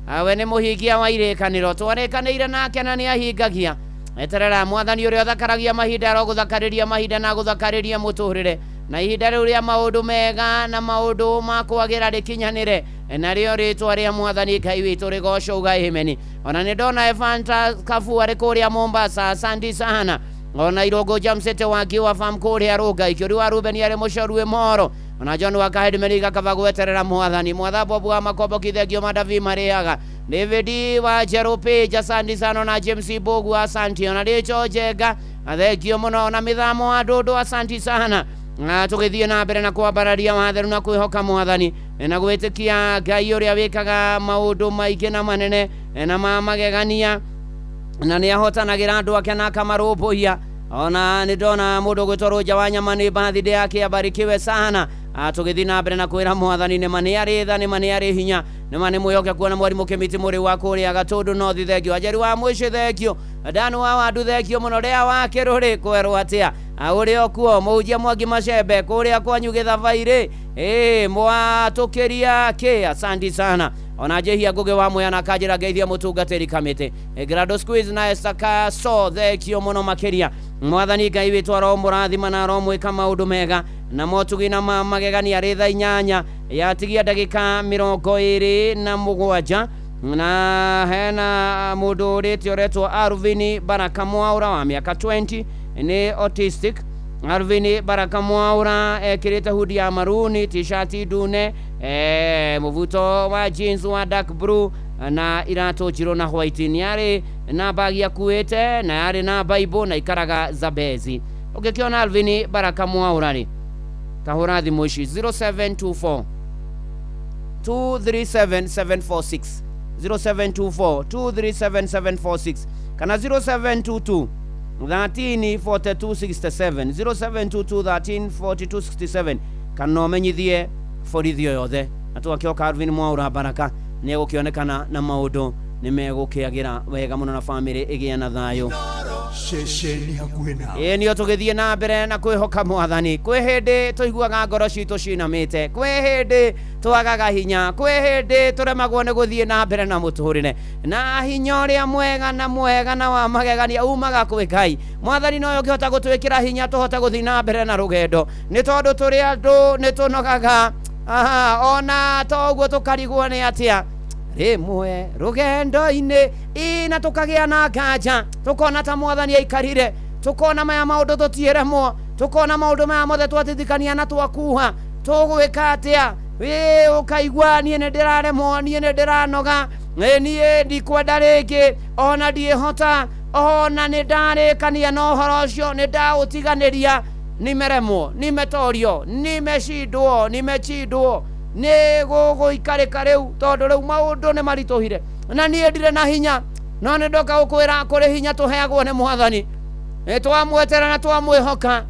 Awe nĩ mũhingia wa irĩkanĩro, twarĩkanĩire nake na nĩahingagia. Eterera mwathani ũrĩa ũthakaragia mahinda arogũthakarĩria mahinda na agũthakarĩria mũtũrĩre, na ihinda rĩu rĩa maũndũ mega na maũndũ ma kwagĩra rĩkinyanĩre, narĩo rĩtwa rĩa mwathani Ngai witũ rĩgocwo. Uga amen. Ona nĩ ndona Evanta Kabu arĩ kũrĩa Mombasa, asante sana. Ona Irũngũ Jamsete wa Ngiwa Farm kũrĩa Rũnga, Ikĩũri wa Ruben arĩ Mũcoru Moro, ona John wa Kahedmeri gakaba gweterera mwathani. Mwatha Bobu wa Makomboki thengio Madavi marĩaga, David wa Njerũ Page asante sana, na James Bogu asante, ona Rĩcho Njenga thengio mũno, na mĩthamo wa Ndũndũ asante sana. Na tũgĩthiĩ na mbere na kwambararia watheru na kwĩhoka mwathani na gwĩtĩkia Ngai ũrĩa wĩkaga maũndũ maingĩ na manene na ma magegania, na nĩ ahotanagĩra andũ ake na akamarũmbũiya. Ona nĩ ndona mũndũ ũgwĩtwo Rũnja wa Nyama nĩ birthday yake, abarikiwe sana. Tũgĩthiĩ na mbere na kwĩra mwathani nĩma nĩ arĩ tha, nĩma nĩ arĩ hinya, nĩma nĩ mwĩhokeku. Ona mwarimũ Kĩmiti mũrĩ wa kũrĩa Gatũndũ North thengio, Anjeri wa Mũciĩ thengio, Danu wa Wandu thengio mũno, Rĩa wa Kĩrũrĩ kwerwo atĩa ũrĩ o kuo, mũhunjia Mwangi Macembe kũrĩa kwanyu Gĩthabairĩ, ĩ mwatũkĩria kĩ, asante sana. Ona Njĩhia Ngũgĩ wa Mwea na kanjĩra ngeithia mũtungatĩri kamĩtĩ Grado Squeeze na Esther Kaso thengio mũno makĩria. Mwathani Ngai witũ aromũrathima na aromwĩka maũndũ mega na motugi na ma magegania. Arĩ thaa 8 yatigia ndagĩka 27, na hena mũndũ ũrĩte ũretwo Arvin Baraka Mwaura wa mĩaka 20, nĩ autistic. Arvin Baraka Mwaura ekĩrĩte hoodie ya maruni, t-shirt ndune, mũbuto wa jeans wa dark blue na iratũ njirũ na white. Nĩ arĩ na bagi akuĩte na yarĩ na Bible na ikaraga Zambezi. Ũngĩkĩona Alvin Baraka Mwaura rĩ, kahũra thimũ ici 0724 237 746, 0724 237 746 kana 0722 13 42 67, 0722 13 42 67, kana ũmenyithie borithi o yothe na twakĩoka Alvin Mwaura Baraka nĩ egũkĩonekana na maũndũ nĩ megũkĩagĩra wega mũno na bamĩrĩ ĩgĩe na thayũ. Ceceni hakuhĩ nawe. Ĩ nĩo tũgĩthiĩ na mbere na kwĩhoka mwathani. Kwĩ hĩndĩ tũiguaga ngoro citũ cinamĩte, kwĩ hĩndĩ twagaga hinya, kwĩ hĩndĩ tũremagwo nĩ gũthiĩ na mbere na mũtũrĩre, na hinya ũrĩa mwega na mwega na wa magegania umaga kwĩ Ngai. Mwathani nowe ũngĩhota gũtwĩkĩra hinya tũhote gũthiĩ na mbere na rũgendo, nĩ tondũ tũrĩ andũ nĩ tũnogaga. Aha, ona to ũguo tũkarigwo nĩ atĩa rĩmwe rũgendo-inĩ, ĩ na tũkagĩa na nganja, tũkona ta mwathani aikarire, tũkona maya maũndũ tũtiĩremwo, tũkona maũndũ maya mothe twatithikania na twakuha tũgwĩka atĩa. Ĩ ũkaigua niĩ nĩ ndĩraremwo, niĩ nĩ ndĩranoga, niĩ ndikwenda rĩngĩ, ona ndiĩhota, ona nĩ ndarĩkania na ũhoro ũcio, nĩ ndaũtiganĩria, nimeremwo, nimetorio, nimeshindwo, nimechindwo, nĩ gũgũikarĩka rĩu tondũ rĩu maũndũ nĩ maritũhire na niĩ ndirĩ na hinya. No nĩ ndoka gũkwĩra kũrĩ hinya tũheagwo nĩ mwathani, nĩ twamwetera na twamwĩhoka.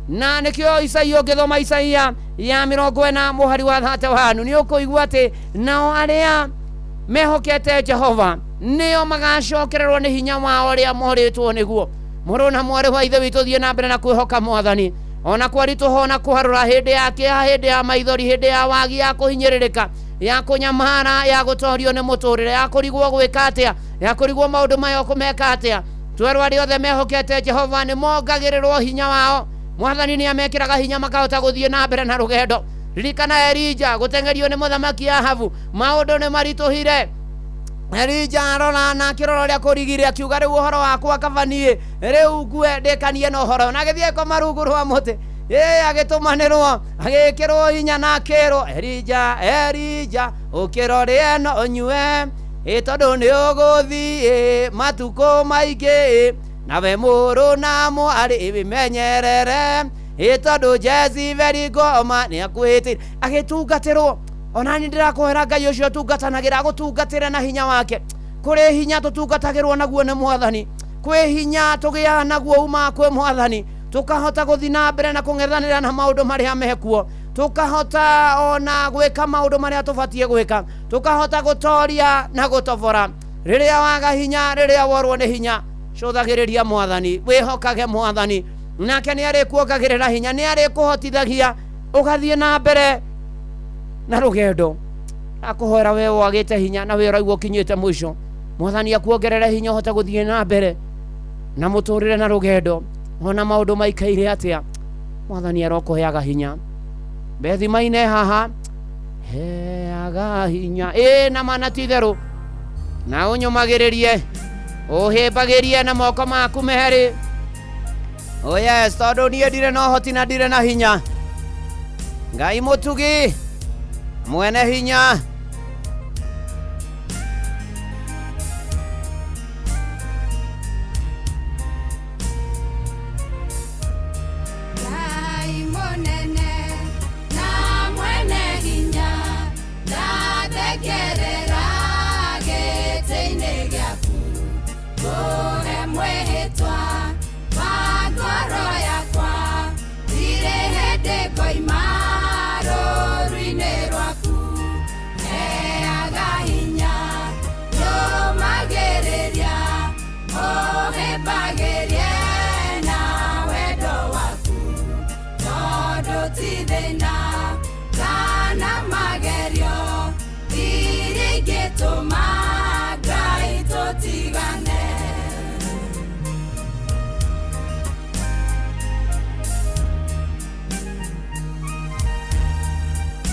Na nĩkĩo Isaia, ũngĩthoma Isaia ya 40 mũhari wa 31, nĩ ũkũigua atĩ nao arĩa mehokete Jehova nĩo magacokererwo nĩ hinya wao ũrĩa morĩtwo nĩguo. Mũrũ na mwarĩ wa ithe witũ, thiĩ na mbere na kwĩhoka mwathani ona kwaritũha, ona kũharũra, hĩndĩ ya kĩeha, hĩndĩ ya maithori, hĩndĩ ya wagi, ya kũhinyĩrĩrĩka, ya kũnyamara, ya gũtorio nĩ mũtũrĩre, ya kũrigwo gwĩka atĩa, ya kũrigwo maũndũ maya ũkũmeka atĩa. Twerwo arĩa othe mehokete Jehova nĩ mongagĩrĩrwo hinya wao. Mwathani nĩ amekĩraga hinya makahota gũthiĩ na mbere na rũgendo. Ririkana Elija gũteng'erio nĩ mũthamaki Ahabu, maũndũ nĩ maritũhire. Elija arora na akĩrora ũrĩa kũrigire, akiuga rĩu ũhoro wakwa kaba niĩ rĩu ngue ndĩkanie na ũhoro, na agĩthiĩ koma rungu rwa mũtĩ. Ĩ agĩtũmanĩrwo, agĩkĩrwo hinya na akĩrwo, Elija, Elija, ũkĩra ũrĩe na ũnyue, ĩ tondũ nĩ ũgũthiĩ matukũ maingĩ, nawe mũrũ na mwarĩ wĩmenyerere, ĩ tondũ Jezebeli ngoma nĩ akuĩtĩire. Agĩtungatĩrwo. Ona niĩ ndĩrakũhera Ngai ũcio ũtungatanagĩra agũtungatĩre na hinya wake. Kũrĩ hinya tũtungatagĩrwo naguo nĩ mwathani, kwĩ hinya tũgĩaga naguo umaga kwĩ mwathani, tũkahota gũthiĩ na mbere na kũng'ethanĩra na maũndũ marĩa mekuo, tũkahota ona gwĩka maũndũ marĩa tũbatiĩ gwĩka, tũkahota gũtoria na gũtobora. Rĩrĩa waga hinya, rĩrĩa worwo nĩ hinya, cũthagĩrĩria mwathani, wĩhokage mwathani, nake nĩ arĩkuongagĩrĩra hinya, nĩ arĩkũhotithagia ũgathiĩ na mbere na rũgendo. Ndakũhoera we wagĩte hinya na we ũraigua ũkinyĩte mũico, Mwathani akuongerere hinya ũhote gũthiĩ na mbere na mũtũrĩre na rũgendo, ona maũndũ maikaire atĩa, Mwathani arokũheaga hinya. Bethi maine haha heaga hinya ĩ na mana ti itherũ, na ũnyũmagĩrĩrie ũhĩmbagĩrie na moko maku merĩ. Oh yes, tondũ niĩ ndirĩ na ũhoti na ndirĩ na hinya. Ngai mũtugi mwene hinya. Ngai mũnene na mwene hinya, ndathekerera gĩtĩ-inĩ gĩaku, kũhe mwĩhĩtwa wa ngoro yakwa, ndirĩ hĩndĩ ngoima rũũru-inĩ rwaku. Heaga hinya, nyũmagĩrĩria, ũhĩmbagĩrie na wendo waku, tondũ ti thĩna kana magerio iria ingĩtũma Ngai tũtigane.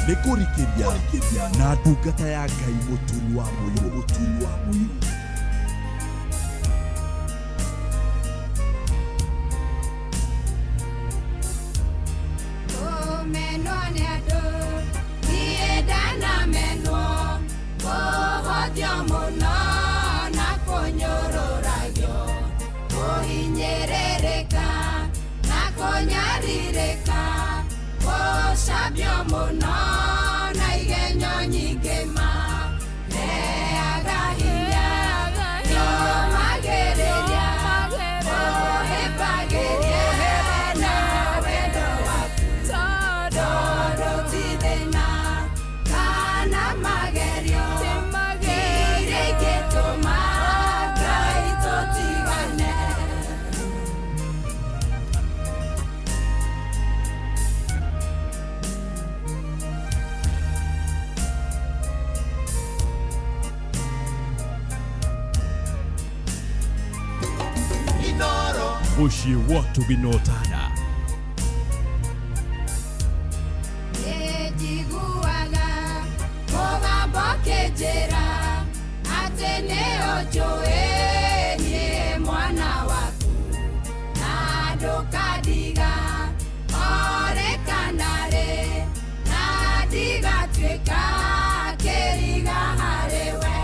Nĩ kũrikĩria na ndungata ya Ngai mũturi wa mũirũ mũturi wa mũirũ. Kũmenwo nĩ andũ, niĩ ndanamenwo, kũhũthio mũno na kũnyũrũragio, kũhinyĩrĩrĩka na kũnyarirĩka, gũcambio mũno na igenyo nyingĩ ma. Heaga hinya, nyũmagĩrĩria, ũhĩmbagĩrie na wendo waku, tondũ ti thĩna kana magerio iria ingĩtũma Ngai tũtigane. Mũciĩ wotu gĩnotana. Nĩnjiguaga mũgambo ũkĩnjĩra atĩ nĩũnjũĩ niĩ mwana waku, na ndũkandiga orĩ kana rĩ, na ndigatuĩka kĩriga harĩ we.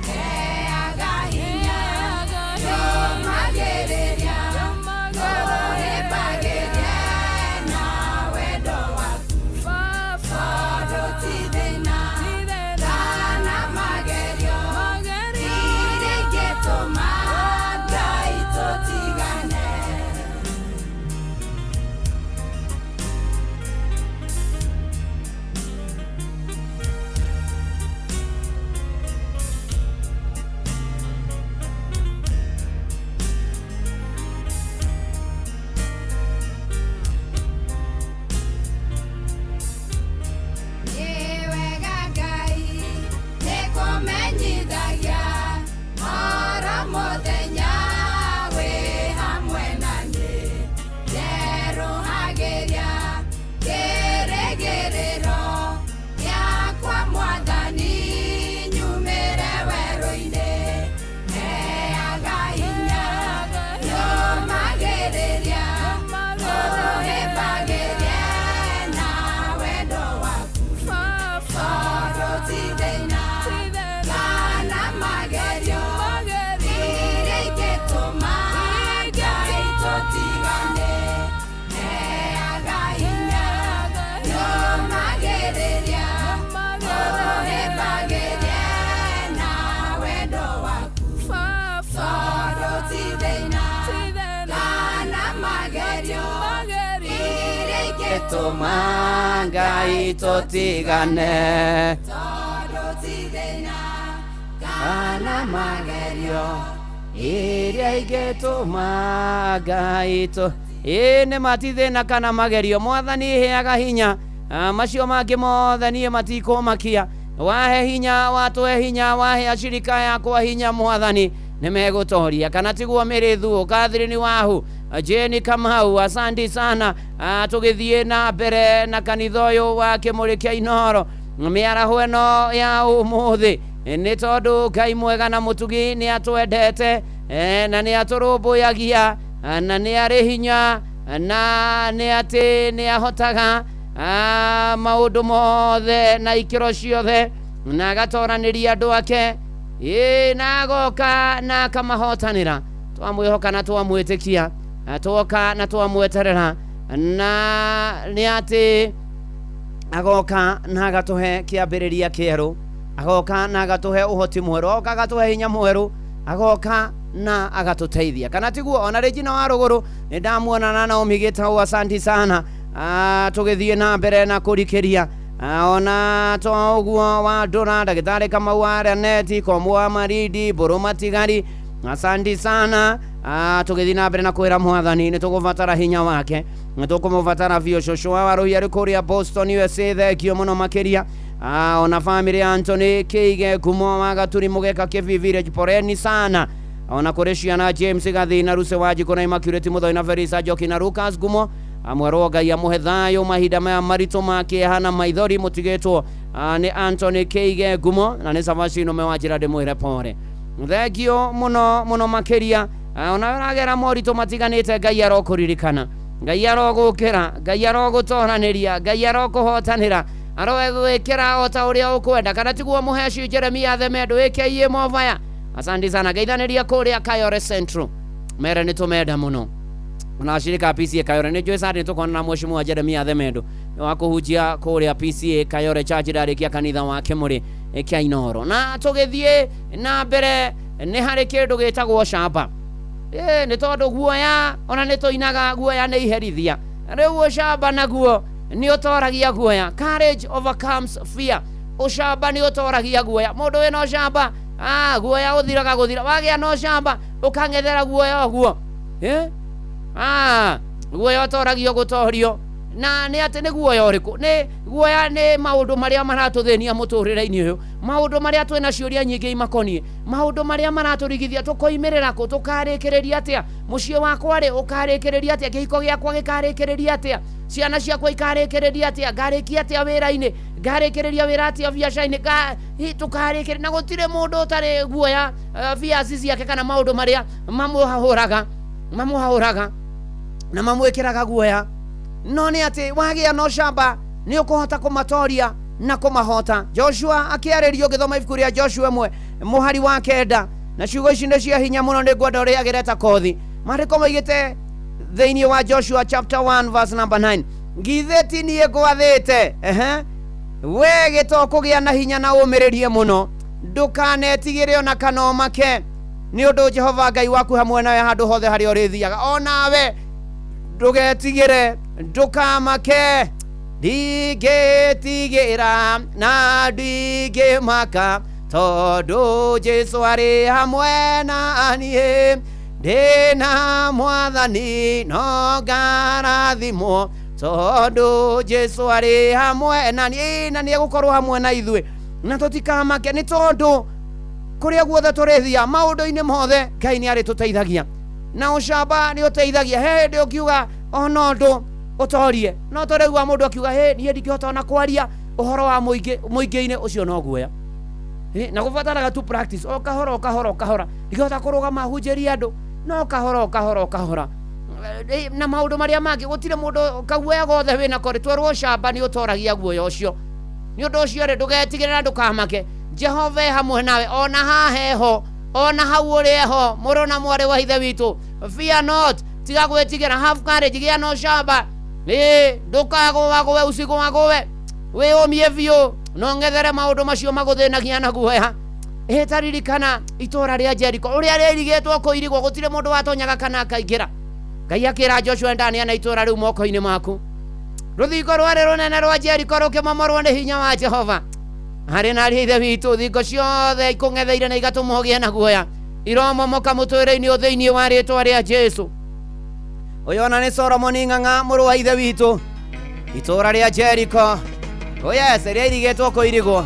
Heaga hinya, nyũmagĩrĩria, ũhĩmbagĩrie na wendo waku, tondũ ti thĩna kana magerio iria ingĩtũma Ngai tũtigane. Nĩ wega Ngai nĩkũmenyithagia oro mũthenya wĩ hamwe na niĩ, njerũhagĩria kĩrĩgĩrĩro gĩakwa Mwathani nyumĩre werũ-inĩ. Heaga hinya, nyũmagĩrĩria, ũhĩmbagĩrie na wendo waku, tondũ ti thĩna kana magerio iria ingĩtũma Ngai tũtigane. Heaga hinya, nyũmagĩrĩria, ũhĩmbagĩrie na wendo waku, tondũ ti thĩna kana magerio iria Ingĩtũma Ngai tũtigane. Tondũ ti thĩna kana magerio iria ingĩtũma Ngai tũ ĩ nĩ mati thĩna kana magerio. Mwathani heaga hinya, macio mangĩ mothe niĩ matikũmakia. Wahe hinya, watũhe hinya, wahe ashirika yakwa hinya mwathani, nĩ megũtoria. Kana tiguo mĩrĩthu Catherine Wahu, Jane Kamau, asante sana. Tũgĩthiĩ na mbere na kanitha ũyũ wa Kĩmũrĩ kĩa Inooro mĩaraho ĩno ya ũmũthĩ, nĩ tondũ Ngai mwega na mũtugi nĩ atwendete, na nĩ atũrũmbũyagia, na nĩ arĩ hinya, na nĩ atĩ nĩ ahotaga maũndũ mothe na ikĩro ciothe, na agatoranĩria andũ ake, na agoka na akamahotanĩra. Twamwĩhoka na twamwĩtĩkia, twoka na twamweterera, na nĩ atĩ agoka na agatũhe kĩambĩrĩria kĩerũ, agoka na agatũhe ũhoti mwerũ, agoka agatũhe hinya mwerũ, agoka na agatũteithia. Kana tiguo? Ona Regina wa rũgũrũ nĩ ndamuona na Naomi Gĩtau, asanti sana. Tũgĩthiĩ na mbere na kũrikĩria, ona to ũguo wa Ndũra, ndagĩtarĩ Kamau wa Raneti, Komũ wa Marindi, Mbũrũ Matigari, asanti sana. Tũgĩthiĩ na mbere na kwĩra mwathani nĩ tũgũbatara hinya wake, nĩ tũkũmũbatara biũ. Cũcũ wa Waruhi arĩ kũrĩa Boston USA, thengio mũno makĩria. Ona famĩlĩ ya Anthony Kĩige Ngumo wa Gaturi Mũgeka Kĩbii Village, poreni sana. Ona kũrĩ ciana James Gathina, Ruse wa Njikũ na Immaculate Mũthoi na Verisa Njoki na Lucas Ngumo, amwerwo Ngai amũhe thayũ mahinda maya maritũ ma kĩeha na maithori mũtigĩtwo nĩ Anthony Kĩige Ngumo na nĩ Savacino me wa njĩra ndĩmwĩre pore. Thengio mũno mũno makĩria. Ona ũragera moritũ matiganĩte, Ngai arokũririkana, Ngai arogũkĩra, Ngai arogũtoranĩria, Ngai arokũhotanĩra, arogwĩkĩra o ta ũrĩa ũkwenda. Kana tiguo mũheci Jeremia Themendo ĩkĩiĩ movaya, asante sana. Geithanĩria kũrĩa Kayore Central, mere nĩ tũmenda mũno. Ona ashirika a PCA Kayore nĩ njũĩ sande tũkona na mheshimiwa Jeremia Themendo wa kũhunjia kũrĩa PCA Kayore Church ndarĩkia kanitha wa Kĩmũrĩ kĩa Inooro. Na tũgĩthiĩ na mbere nĩ harĩ kĩndũ gĩtagwo ũcamba. Nĩ tondũ guoya ona nĩ tũinaga guoya nĩ iherithia. Rĩu ũcamba naguo nĩ ũtoragia guoya. Courage overcomes fear. Ũcamba nĩ ũtoragia guoya. Mũndũ wĩna ũcamba, guoya ũthiraga gũthira. Wagĩa na ũcamba ũkang'ethera guoya ũguo. Guoya ũtoragio gũtorio. Na nĩ atĩ nĩ guoya ũrĩkũ? Nĩ guoya nĩ maũndũ marĩa maratũthĩnia mũtũrĩre-inĩ ũyũ, maũndũ marĩa twĩna ciũria nyingĩ imakoniĩ, maũndũ marĩa maratũrigithia, tũkoimĩrĩra kũ, tũkarĩkĩrĩria atĩa, mũciĩ wakwa rĩ ũkarĩkĩrĩria atĩa, kĩhiko gĩakwa gĩkarĩkĩrĩria atĩa, ciana ciakwa ikarĩkĩrĩria atĩa, ngarĩkia atĩa wĩra-inĩ, ngarĩkĩrĩria wĩra atĩa biacara-inĩ, tũkarĩkĩrĩria. Na gũtirĩ mũndũ ũtarĩ guoya biaci ciake kana maũndũ marĩa mamũhahũraga na mamwĩkĩraga guoya. No nĩ atĩ wagĩa na ũcamba nĩ ũkũhota kũmatoria na kũmahota. Joshua akĩarĩrio, ũgĩthoma ibuku rĩa Joshua 1 mũhari wa 9, na ciugo ici nĩ cia hinya mũno, nĩ ngwenda ũrĩagĩre ta kothi. Maandĩko moigĩte thĩinĩ wa Joshua chapter 1 verse number 9, githĩ ti niĩ ngwathĩte, we gĩto kũgĩa na hinya na ũmĩrĩrie mũno, ndũkanetigĩre ona kana ũmake, nĩ ũndũ Jehova Ngai waku hamwe nawe handũ hothe harĩa ũrĩthiaga. Onawe ndũgetigĩre, ndũkamake, ndingĩtigĩra na ndingĩmaka, tondũ Jesũ arĩ hamwe na niĩ. Ndĩna mwathani no ngarathimwo, tondũ Jesũ arĩ hamwe na niĩ, na nĩegũkorwo hamwe na ithuĩ, na tũtikamake, nĩ tondũ kũrĩa guothe tũrĩthiaga maũndũ-inĩ mothe Ngai nĩ arĩtũteithagia. Na ũcamba nĩ ũteithagia. He hĩndĩ ũkiuga ona ũndũ ũtorie, no tũraigua mũndũ akiuga hĩ, niĩ ndingĩhota ona kwaria ũhoro wa mũingĩ-inĩ, ũcio no guoya. Na gũbataraga tu practice, o kahora o kahora o kahora. Ndingĩhota kũrũgama hunjĩrie andũ, no kahora o kahora o kahora. Na maũndũ marĩa mangĩ gũtirĩ mũndũ kaguoya gothe wĩnako rĩ, twerwo ũcamba nĩ ũtoragia guoya ũcio. Nĩ ũndũ ũcio rĩ, ndũgetigĩre na ndũkamake, Jehova e hamwe nawe, ona haha eho, ona hau ũrĩ eho, mũrũ na mwarĩ wa ithe witũ. Fear not, tiga gwĩtigĩra, have courage, gĩa na ũcamba. Ndũkagũagũe, ũcigũagũe, wĩyũmie biũ, na ũng'ethere maũndũ macio magũthĩnagia na guoya. Ta ririkana itũra rĩa Jericho ũrĩa rĩirigĩtwo kũirigwo, gũtirĩ mũndũ watonyaga kana akaingĩra. Ngai akĩra Joshua, ndaneana itũra rĩu moko-inĩ maku. Rũthingo rwarĩ rũnene rwa Jericho rũkĩmomorwo nĩ hinya wa Jehova. Harĩ na ariũ a ithe witũ, thingo ciothe ikũng'etheire na igatũma ũgĩe na guoya iromomoka mũtũrĩre-inĩ ũyũ thĩinĩ wa rĩtwa rĩa Jesu. Ũyũ ona nĩ Solomoni Ng'ang'a, mũrũ wa ithe witũ. Itũra rĩa Jericho, oh yes, rĩairigĩtwo kũirigwo.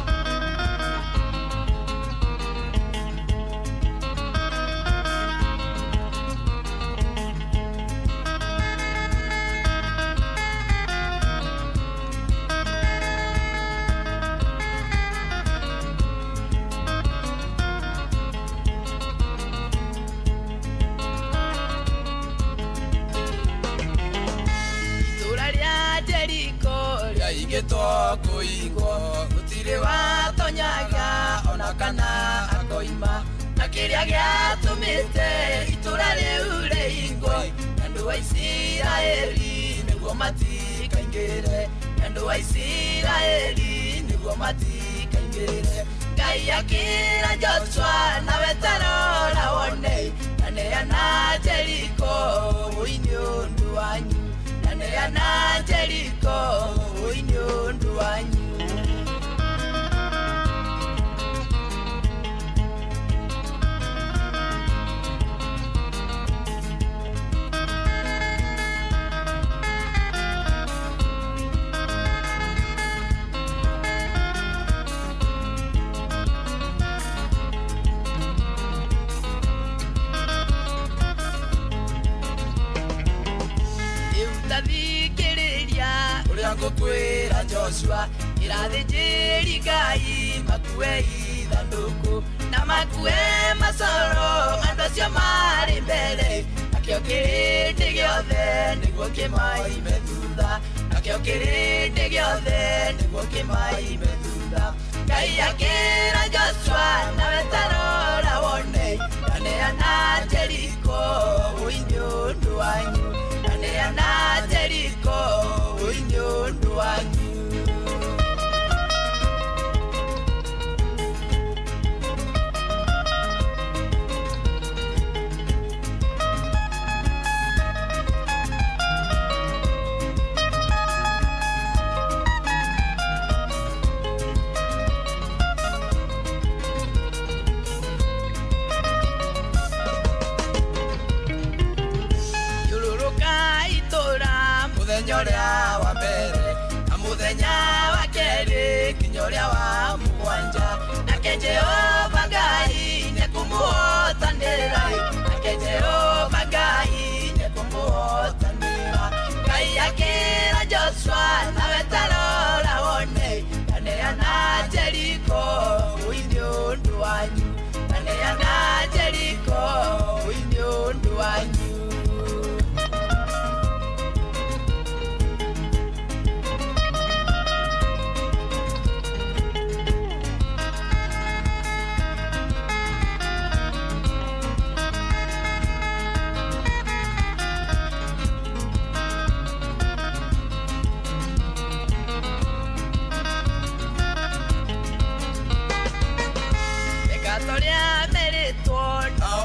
Rĩaigĩrĩtwo kũigwo gũtirĩ watonyaga ona kana akoima na kĩrĩa gĩatũmĩte itũra rĩu rĩhingwo andũ a Isiraeli nĩguo matikaingĩre andũ a Isiraeli nĩguo matikaingĩre Ngai akĩra Joshua nawe tarora wone naneana Jeriko ũi nĩ ũndũ wanyu naneana Jeriko ũi nĩ ũndũ wanyu. Thikĩrĩria ũrĩa ngũkwĩra Joshua ĩrathĩnjĩri Ngai makue ithandũkũ na makue macoro andũ acio marĩ mbere nakĩo kĩrĩndĩ gĩothe nĩguo kĩmaime thutha nakĩo kĩrĩndĩ gĩothe nĩguo kĩmaime thutha Ngai akĩra Joshua nawe tarora wone naneana Jeriko ũi nĩ ũndũ wanyu naneana Jeriko ũi nĩ ũndũ wanyu. Mũthenya ũrĩa wa mbere na mũthenya wa kerĩ nginya ũrĩa wa mũgwanja nake Jehova Ngai nĩekũmũhotanĩra nake Jehova Ngai nĩekũmũhotanĩra Ngai akĩra Joshua nawe tarora wone naneana Jeriko ũi nĩ ũndũ wanyu naneana Jeriko ũi nĩ ũndũ wanyu.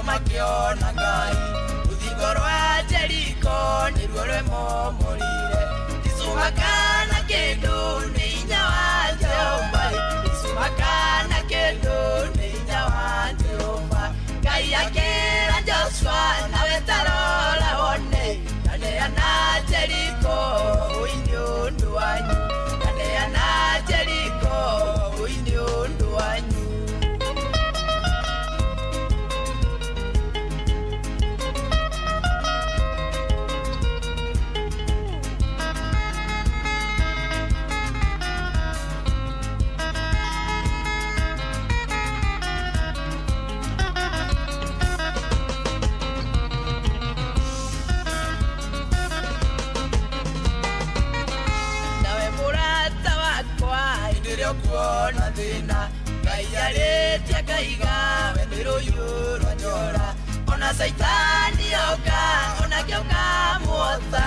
Makiona Ngai rũthingo rwa Jeriko nĩruo rwemomorire ticuma kana kĩndũ nĩ hinya wa Jehova ticuma kana kĩndũ nĩ hinya wa Jehova Ngai akĩra Joshua nawe tarora wone naneana Jeriko ũi nĩ ũndũ wanyu naneana Jeriko ũi nĩ ũndũ wanyu. Kuona thĩna Ngai arĩtie akaiga we nĩ rũhiũ rwa njora ona Caitani oka onakĩo kamuota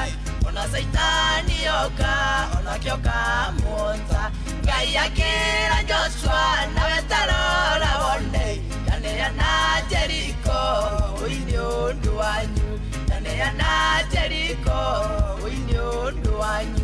ona Caitani oka onakĩo kamuota Ngai akĩra Joshua nawe tarora wone naneana Jeriko ũi nĩ ũndũ wanyu naneana Jeriko ũi nĩ ũndũ wanyu.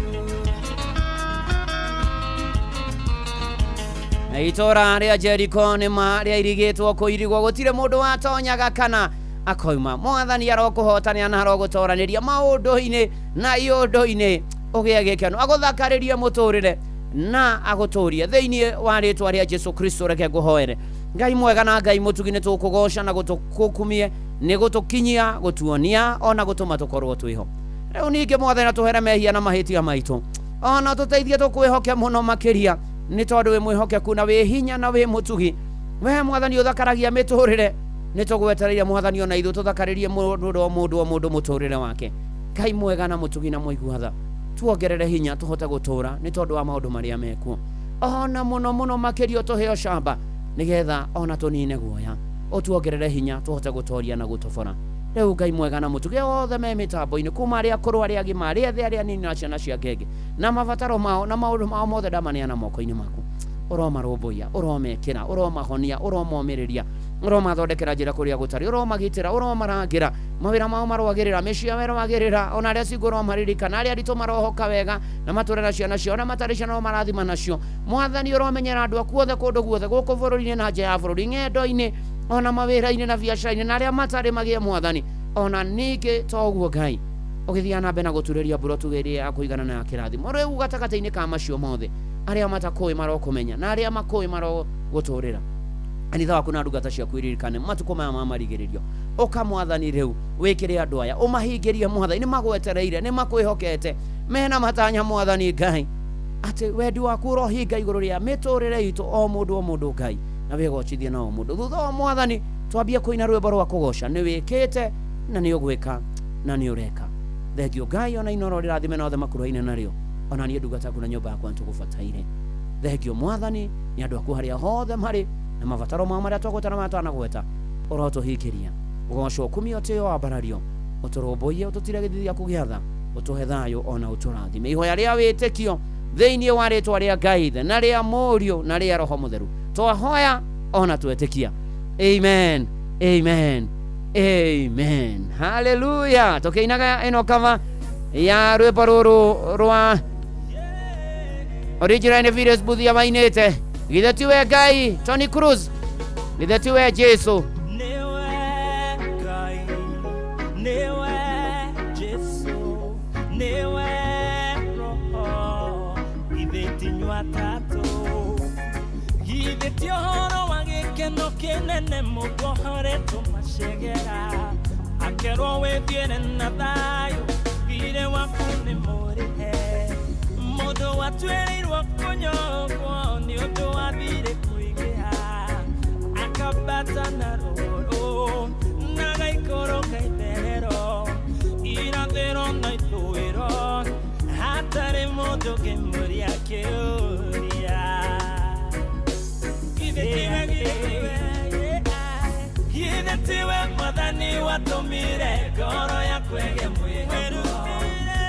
Itũra rĩa Jeriko nĩma rĩairigĩtwo kũirigwo gũtirĩ mũndũ watonyaga kana akoima. Mwathani arokũhotania na arogũtoranĩria maũndũ-inĩ na iũndũ-inĩ ũgĩe gĩkeno agũthakarĩrie mũtũrĩre na agũtũrie thĩinĩ wa rĩtwa rĩa Jesu Kristo. Reke ngũhoere Ngai mwega na Ngai mũtugi nĩ tũkũgoca na gũtũkũkumie nĩ gũtũkinyia gũtuonia ona gũtũma tũkorwo twĩho. Rĩu ningĩ Mwathani atũhere mehia na mahĩtia maitũ ona tũteithie tũkwĩhoke mũno makĩria nĩ tondũ wĩ mwĩhokeku na wĩ hinya na wĩ mũtugi. We Mwathani ũthakaragia mĩtũrĩre nĩ tũgwetereire Mwathani ona ithuĩ tũthakarĩrie mũndũ o mũndũ o mũndũ mũtũrĩre wake. Ngai mwega na mũtugi na mũigua tha Tuongerere hinya tũhote gũtũra nĩ tondũ wa maũndũ marĩa mekuo. Ona mũno mũno makĩria ũtũhe ũcamba nĩgetha ona tũnine guoya. Ũtuongerere hinya tũhote gũtoria na gũtobora. Rĩu Ngai mwega na mũtuge othe me mĩtambo-inĩ kuma arĩa akũrũ, arĩa agima, arĩa ethĩ, arĩa anini na ciana cia ngenge, na mabataro mao na maũndũ mao mothe ndamaneana moko-inĩ maku. Ũromarũmbũiya, ũromekĩra, ũromahonia, ũromomĩrĩria, ũromathondekera njĩra kũrĩa gũtarĩ, ũromagitĩra, ũromarangĩra, mawĩra mao marwagĩrĩra, mĩciĩ yao ĩrwagĩrĩra, ona arĩa cingo ũromaririkana, arĩa aritũ marohoka wega na matũre na ciana ciao, na matarĩ ciana ũromarathima nacio. Mwathani ũromenyera andũ aku othe kũndũ guothe, gũkũ bũrũri-inĩ na nja ya bũrũri, ng'endo-inĩ, ona mawĩra-inĩ na biacara-inĩ, na arĩa matarĩ magĩe Mwathani. Ona ningĩ toguo Ngai ũgĩthiĩ na mbere na gũturĩria mbura tuge ĩrĩa ya kũigana na ya kĩrathimo. Rĩu gatagatĩ-inĩ ka macio mothe, arĩa matakũĩ marokũmenya na arĩa makũĩ marogũtũrĩra. Kanitha waku na ndungata ciaku iririkane matukũ maya ma marigĩrĩrio. Ũka Mwathani rĩu wĩkĩre andũ aya, ũmahingĩrie Mwathani, nĩ magwetereire, nĩ makwĩhokete, mena matanya Mwathani Ngai atĩ wendi waku ũrohinga igũrũ rĩa mĩtũrĩre itũ o mũndũ o mũndũ Ngai, na wĩgocithie na o mũndũ. Thutha wa Mwathani twambie kũina rwĩmbo rwa kũgoca, nĩ wĩkĩte na nĩ ũgwĩka na nĩ ũreka. Thengio Ngai, ona Inoro rĩrathime na othe makuruhaine narĩo, ona niĩ ndungata yaku na nyũmba yakwa nĩtũgũbataire. Thengio Mwathani nĩ andũ aku harĩa hothe marĩ na mabataro mao marĩa twagweta na marĩa twanagweta, ũrotũhingĩria. Ũgocwo, ũkumio, ũtĩo, wambarario, ũtũrũmbũiye, ũtũtire gĩthithi gĩaku gĩa tha, ũtũhe thayũ ona ũtũrathime. Ihoya rĩa wĩtĩkio thĩinĩ wa rĩtwa rĩa Ngai Ithe na rĩa Mũriũ na rĩa Roho Mũtheru twahoya ona twetĩkia. Amen, amen, amen. Hallelujah. Tũkĩinaga ĩno kava ya rwĩmbo rũrũ rwa original nĩ Phyllis Mbuthia wainĩte. Githĩ tiwe Ngai Tony Cruz, githĩ tiwe Jesu? Niwe Ngai, niwe Jesu, niwe Roho, githĩ ti inyuĩ atatũ? Githĩ ti ũhoro wa gĩkeno kĩnene mũndũ ohoretwo macegera, akerwo wĩthiĩre na thayũ, thiirĩ waku nĩ mũrĩhe. Mũndũ watuĩrĩirwo kũnyongwo nĩ ũndũ wa thiirĩ kũingĩha, akambata na rũrũ na gaikũrũka itherero, irathĩro na ithũĩro, hatarĩ mũndũ ũngĩmũria kĩũria. Githĩ tiwe Mwathani watũmire ngoro yaku ĩgĩe mwĩhoko,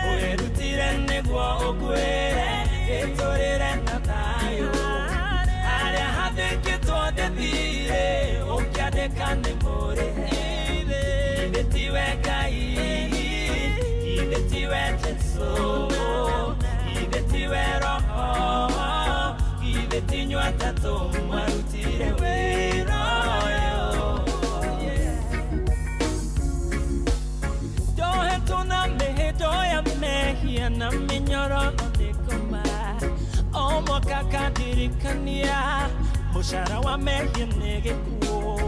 wĩrutire nĩguo ũkuĩre ĩtũrĩre na thayũ. Harĩa hathĩkĩtwo ndĩthire, ũkĩandĩka nĩ mũrĩhe. Githĩ tiwe Ngai, githĩ tiwe Jesu, githĩ tiwe Roho, githĩ ti inyuĩ atatũ mwarutire wĩra ũyũ? Ndohetwo na mĩhĩndo ya mehia na mĩnyororo nĩ ngoma, o mwaka kandirikania mũcara wa mehia nĩ gĩkuũ,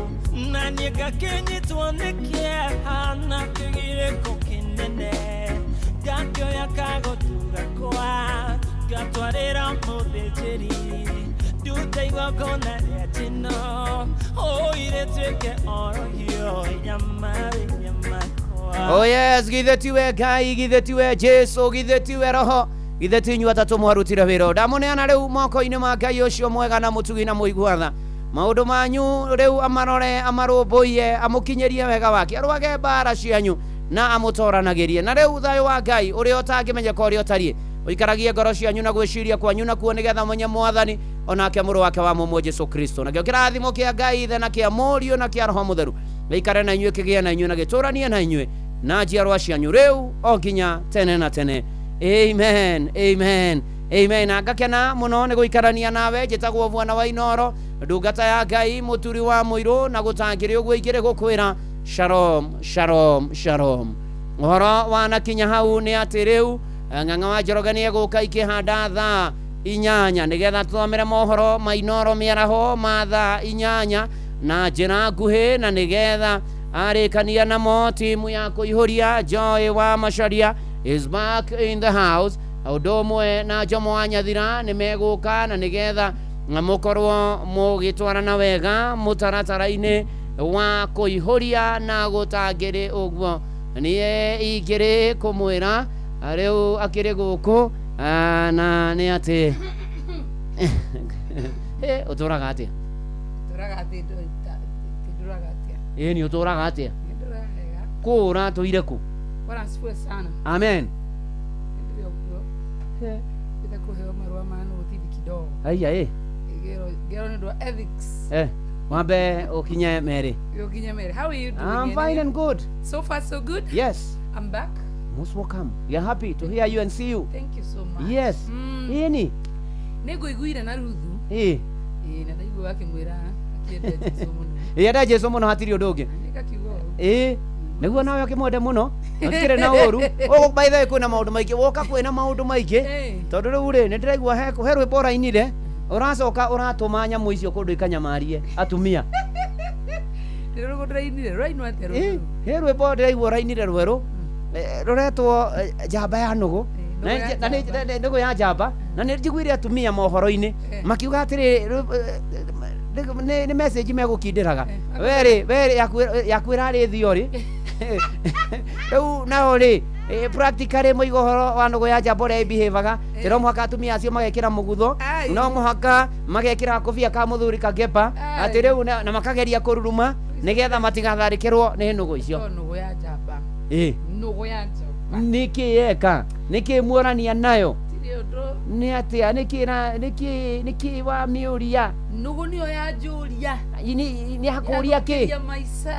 na niĩ ngakĩnyitwo nĩ kĩeha na kĩgirĩko kĩnene, ngakĩoya kagotu gakwa ngatwarĩra mũthĩnjĩri, ndute igongona rĩa njino, ũire tuĩke orohio nyama makwa. Oh yes, githĩ tiwe Ngai, githĩ tiwe Jesu, githĩ tiwe Roho, githĩ ti inyuĩ atatũ mwarutire wĩra. Ndamũneana rĩu moko-inĩ ma Ngai ũcio mwega na mũtugi na mũigua tha. Maũndũ manyu rĩu amarore, amarũmbũiye, amũkinyĩrie wega wake, arũage mbara cianyu na amũtoranagĩrie. Na rĩu thayũ wa Ngai ũrĩa ũtangĩmenyeka ũrĩa ũtariĩ, ũikaragie ngoro cianyu na gwĩciria kwanyu nakuo, nĩgetha mũmenye Mwathani onake mũrũ wake wa mũmwe Jesu Kristo. Nakĩo kĩrathimo kĩa Ngai Ithe na kĩa Mũriũ na kĩa Roho Mũtheru gĩikare na inyuĩ, kĩgĩe na inyuĩ na gĩtũranie na inyuĩ na njiarwa cianyu rĩu o nginya tene na tene. Amen, amen, amen. Na ngakena mũno nĩ gũikarania nawe. Njĩtagwo Bwana wa Inoro, ndungata ya Ngai, mũturi wa mũirũ, na gũtangĩrĩ ũguo ingĩrĩ gũkwĩra shalom, shalom, shalom. Ũhoro wanakinya hau nĩ atĩ rĩu Ng'ang'a wa Njoroge nĩ egũka ikĩhanda thaa 8 nĩgetha tũthomere mohoro ma Inoro mĩaraho ma thaa 8 na njĩra nguhĩ, na nĩgetha arĩkania namo timu ya kũihũria Joy wa Macharia is back in the house. Ũndũ ũmwe na Jomo wa Nyathira nĩ megũka, na nĩgetha mũkorwo mũgĩtwarana wega mũtaratara-inĩ wa kũihũria na gũtangĩrĩ ũguo niĩ ingĩrĩ kũmwĩra Rĩu akĩrĩ gũkũ, na nĩ atĩ ũtũraga atĩa? Tũraga atĩ ndũraga atĩa? Ĩĩ nĩ ũtũraga atĩa? Ndũraga wega. Kũ ũratũire kũ? Bwana asifiwe sana. Amen. Ndĩrĩ o kuo. Ndĩte kũheo marũa ma notithi kidogo. Aya ĩ. Ngero nĩ ũndũ wa ethics. Wambe ũkinye merĩ. Ũkinye merĩ. How are you doing? I'm fine and good. So far so good? Yes. I'm back. Most welcome. We are happy to hear you and see you. Thank you so much. Yes. Ĩni. Nĩ ngũiguire na Ruthu. Ĩ. Ĩ na ndaigua akĩmwĩra akĩenda Jesũ mũno. Ĩ enda Jesũ mũno hatirĩ ũndũ ũngĩ. Nĩkakiuga ũũ. Ĩ nĩguo nawe ũkĩmwende mũno ũtikĩrĩ na ũru. Ũgũ by the way kwĩna maũndũ maingĩ, woka kwĩna maũndũ maingĩ tondũ rĩu rĩ nĩ ndĩraigua he rwĩmbo ũrainire ũracoka ũratũma nyamũ icio kũndũ ikanyamarie atumia. Nĩ rũrũ ndĩrainire, rũrainwo atĩa rũrũ? He rwĩmbo ndĩraigua ũrainire rwerũ rũretwo njamba ya nũgũ. Na nũgũ ya njamba, na nĩ njiguire atumia mohoro-inĩ makiuga atĩrĩ nĩ message megũkindĩraga werĩ werĩ yaku ĩrarĩ theory rĩu nao rĩ practically mũiga ũhoro wa nũgũ ya njamba ũrĩa ĩbehavaga tĩ no mũhaka atumia acio magekĩra mũgutho, no mũhaka magekĩra kobia ka mũthuri kagepa atĩ rĩu na makageria kũruruma nĩgetha matigatharĩkĩrwo nĩ nũgũ icio. Nũgũ ya njamba. Ĩ Nũgũ ya njamba. Nĩkĩ yeka? Nĩkĩ muorania nayo? Nĩ atĩa? Nĩkĩ nĩkĩ wamĩũria? Nũgũ nĩyo yanjũria. Nĩ yakũria kĩ?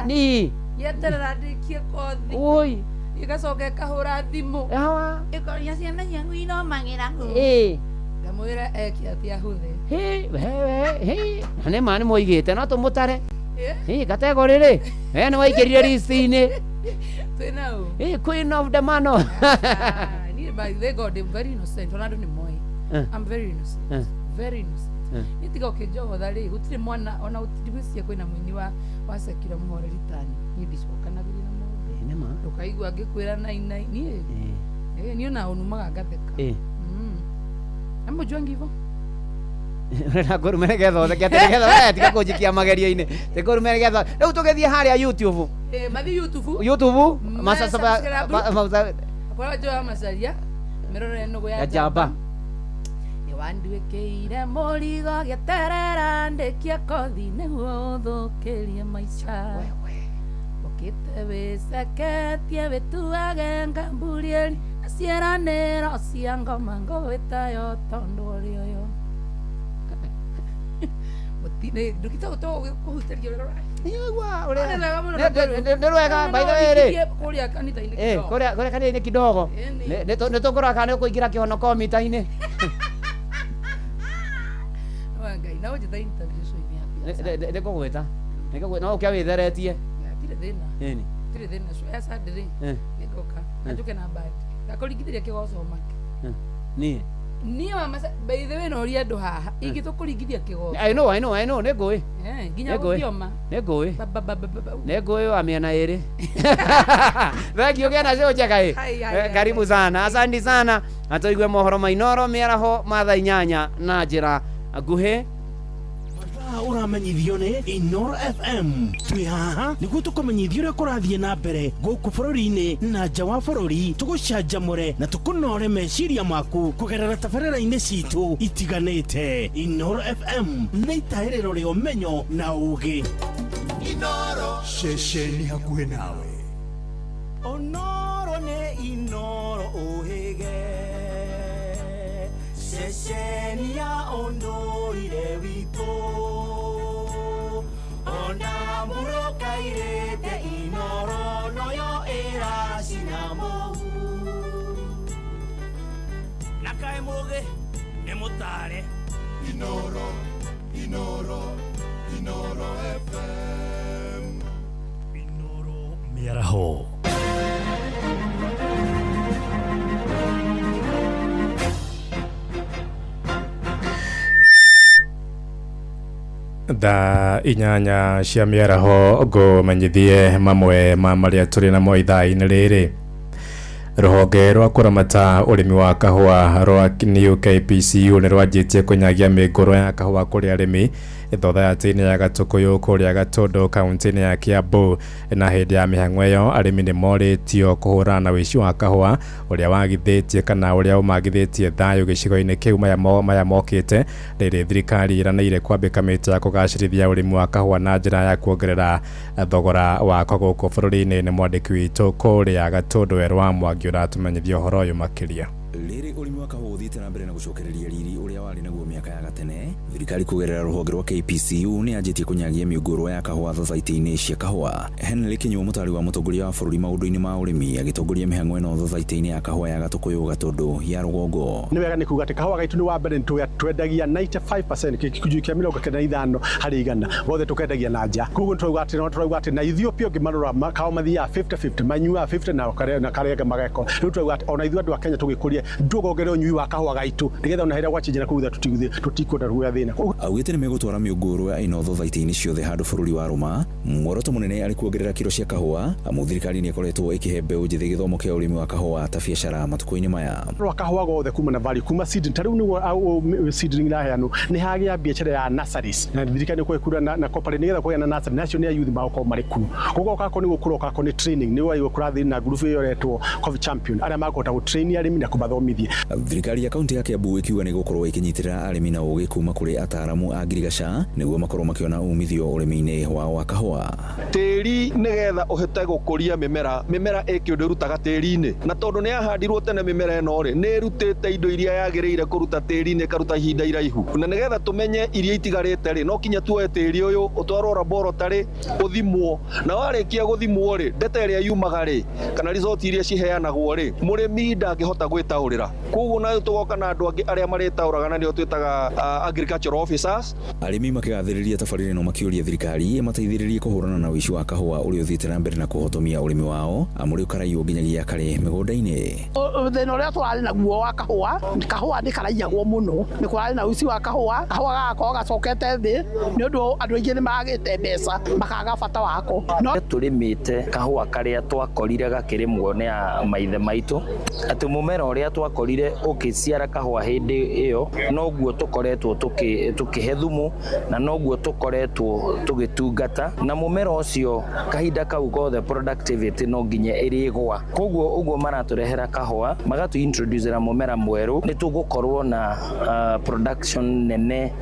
Nĩ yeterera ndĩkie kothi. Oi. Ĩgacoka ĩkahũra thimũ. Hawa. Ĩkoria ciana ciaku ithomagĩra kũ? Ĩ. Ngamwĩra eke atĩa hũthĩ. Hĩ he na nĩ ma nĩ moigĩte no tũmũtare. Hĩ kategori rĩ we nĩ waingĩrire list-inĩ. Twĩna ũ? Hĩ queen of the mano. Niĩ by the God I'm very innocent. Ona andũ nĩ moĩ. I'm very innocent. Very innocent. Niĩ tiga ũkĩnjogotha rĩ gũtirĩ mwana ona ndigwĩciria kwĩna mũini wa secular mũhoreri tani. Niĩ ndicokanagĩria na mũndũ. Nĩ ma. Ndũkaigua ngĩkwĩra nainai. Niĩ niĩ ona ũnumaga ngatheka. Amũjuangi hivyo? Ũrenda ngũrume nĩgetha ũtheke atĩ nĩgetha we tiga kũnjikia magerio-inĩ. Ti kũrume nĩgetha rĩu tũgĩthiĩ harĩa YouTube. Mathiĩ YouTube. YouTube. Akorwo njoya macaria mĩrorere nũgũ ya njamba. Nĩwanduĩkĩire mũrigo gĩterera ndĩkie kothi nĩguo ũthũkĩrie maica. Ũkĩte wĩceketie wĩtuage ngamburieri na ciĩranĩro cia ngoma ngũgwĩtayo tondũ ũrĩ ũyũ. Ndũkita kũhutĩria nĩ rwega by the way rĩ kũrĩa kanitha-inĩ kidogo. Kũrĩa kanitha-inĩ kidogo nĩ tũkũrora kana nĩ ũkũingĩra kĩhonoko mita-inĩ. Ngai na ũnjĩta interview show-inĩ ya Nĩ ngũgwĩta no ũke wĩtheretie. Hatirĩ thĩna. Ĩni. Hatirĩ thĩna show ya Sunday rĩ nĩngoka na njũke na bandi ngakũringithĩria kĩgoco make. Niĩ niĩ wa masa by the way no ũrie andũ haha ingĩtũkũringithia kĩgoco. I know I know I know nĩ ngũĩ. Nginya gũthioma. Nĩ ngũĩ. Nĩ ngũĩ wa mĩena ĩrĩ. Thank you gena show njega ĩ. Karibu sana. Asante sana. Atũigue mohoro ma Inooro mĩaraho ma thaa 8 na njĩra nguhĩ. Ũramenyithio nĩ Inooro FM. Twĩ haha nĩguo tũkũmenyithie ũrĩa kũrathiĩ na mbere gũkũ bũrũri-inĩ na nja wa bũrũri, tũgũcanjamũre na tũkũnore meciria maku kũgerera tabarĩra-inĩ citũ itiganĩte. Inooro FM nĩ itahĩrĩro rĩa ũmenyo na ũũgĩ. Inooro ceceni hakuhĩ nawe. Onoro nĩ Inooro ũhĩge ceceni ya ũndũire witũ. Ona mũrũkairĩte Inooro noyo ĩracina mũhu. Na kaĩ mũgĩ nĩ mũtare. Inooro, Inooro, Inooro FM. Inooro mĩaraho. Thaa 8 cia mĩaraho ngũmenyithie mamwe ma marĩa tũrĩ namo ithaa-inĩ rĩrĩ. Rũhonge rwa kũramata ũrĩmi wa kahũa rwa New KPCU nĩ rwanjĩtie kũnyagia mĩngũrwa ya kahũa kũrĩ arĩmi Thothaitĩ-inĩ ya Gatũkũyũ kũrĩa Gatũndũ kaunti-inĩ ya Kiambu. Na hĩndĩ ya mĩhang'o ĩyo arĩmi nĩ morĩtio kũhũrana na ũici wa kahũa ũrĩa wagithĩtie kana ũrĩa ũmagithĩtie thayũ gĩcigo-inĩ kĩu maya mokĩte. Rĩrĩ thirikari ĩranĩire kwambĩka mĩtĩ ya kũgacĩrithia ũrĩmi wa kahũa na njĩra ya kuongerera thogora wako gũkũ bũrũri-inĩ. Nĩ mwandĩki witũ kũrĩa Gatũndũ Werũ wa Mwangi ũratũmenyithia ũhoro ũyũ makĩria. Rĩrĩ ũrĩmi wa kahũa ũthiĩte na mbere na gũcokereria riri ũrĩa warĩ naguo mĩaka ya gatene, thirikari kũgerera rũhonge rwa KPCU nĩ yanjĩtie kũnyagia mĩũngũrwa ya kahũa thothaitĩ-inĩ cia kahũa. Henry Kinyua, mũtaari wa mũtongoria wa bũrũri maũndũ-inĩ ma ũrĩmi, agĩtongoria mĩhang'o ĩno thothaitĩ-inĩ ya kahũa ya Gatũkũyũ Gatũndũ ya rũgongo. Nĩ wega nĩ kuga atĩ kahũa gaitũ nĩ wa mbere nĩ twendagia 95%, gĩcunjĩ kĩa 95 harĩ igana gothe tũkendagia na nja. Koguo tũrauga atĩ na Ethiopia ũngĩmarora kahũa mathiaga 50-50, manyuaga 50 na karĩa angĩ mageko. Rĩu tũrauga atĩ ona ithuĩ andũ a Kenya tũgĩkũria ndũgongerera ũnyui wa kahũa gaitũ nĩgetha ona hĩrĩa gwachenjia na kũu tũtikwenda kũgĩa thĩna. Augĩte nĩ megũtwara mĩũngũrwa ĩno thothaitĩ-inĩ ciothe handũ bũrũri wa rũma. Muoroto mũnene arĩ kuongerera kiro cia kahũa, amu thirikari nĩ ĩkoretwo ĩkĩhe mbeũ njĩthĩ gĩthomo kĩa ũrĩmi wa kahũa ta biacara matukũ-inĩ maya. Rwa kahũa gothe kuma na value kuma seedling, ta rĩu nĩguo seedling iraheanwo nĩ hagĩa biacara ya nurseries na thirikari nĩ kwekura na corporate nĩgetha kũgĩa na nursery nacio nĩ a youth magũkorwo marĩ kuo. Koguo okakorwo nĩ gũkũra okakorwo nĩ training nĩ waigua kũrathiĩ na ngurubu ĩyo ĩretwo Coffee Champion arĩa makũhota gũtrain arĩmi na kũmathomithia. Thirikari ya kaunti ya Kiambu ĩkiuga nĩ gũkorwo ĩkĩnyitĩrĩra arĩmi na ũgĩ kuma kũrĩ ataaramu a ngirigaca nĩguo makorwo makĩona umithio ũrĩmi-inĩ wao wa kahũa. Tĩri nĩgetha ũhote gũkũria mĩmera, mĩmera ĩ kĩũndũ ĩrutaga tĩri-inĩ, na tondũ nĩ yahandirwo tene mĩmera ĩno rĩ, nĩ ĩrutĩte indo iria yagĩrĩire kũruta tĩri-inĩ ĩkaruta ihinda iraihu, na nĩgetha tũmenye iria itigarĩte rĩ, no kinya tuoe tĩri ũyũ ũtwarwo laboratory ũthimwo, na warĩkia gũthimwo rĩ, ndeta ĩrĩa yumaga rĩ, kana result iria ciheanagwo rĩ, mũrĩmi ndangĩhota gwĩtaũrĩra. Koguo nayo tũgoka na andũ angĩ arĩa marĩtaũraga na nĩo twĩtaga agricultural officers. Arĩmi makĩgathĩrĩria tabarĩra ĩno makĩũria thirikari ĩmateithĩrĩrie kũhũrana na ũici wa kahũa ũrĩa ũthiĩte na mbere na kũhotomia ũrĩmi wao, amu rĩu karaiywo nginyagia karĩ mĩgũnda-inĩ. Thĩna ũrĩa tũrarĩ naguo wa kahũa, kahũa nĩ karaiyagwo mũno, nĩ kũrarĩ na ũici wa kahũa, kahũa gagakorwo gacokete thĩ nĩ ũndũ andũ aingĩ nĩ magĩte mbeca makaga bata wako. No tũrĩmĩte kahũa karĩa twakorire gakĩrĩmwo nĩ a maithe maitũ, atĩ mũmera ũrĩa twakorire ũkĩciara kahũa hĩndĩ ĩyo noguo tũkoretwo tũkĩhe thumu na noguo tũkoretwo tũgĩtungata na mũmera ũcio kahinda kau gothe productivity no nginya ĩrĩgwa. Koguo ũguo maratũrehera kahũa magatũ introducera mũmera mwerũ, nĩ tũgũkorwo na production nene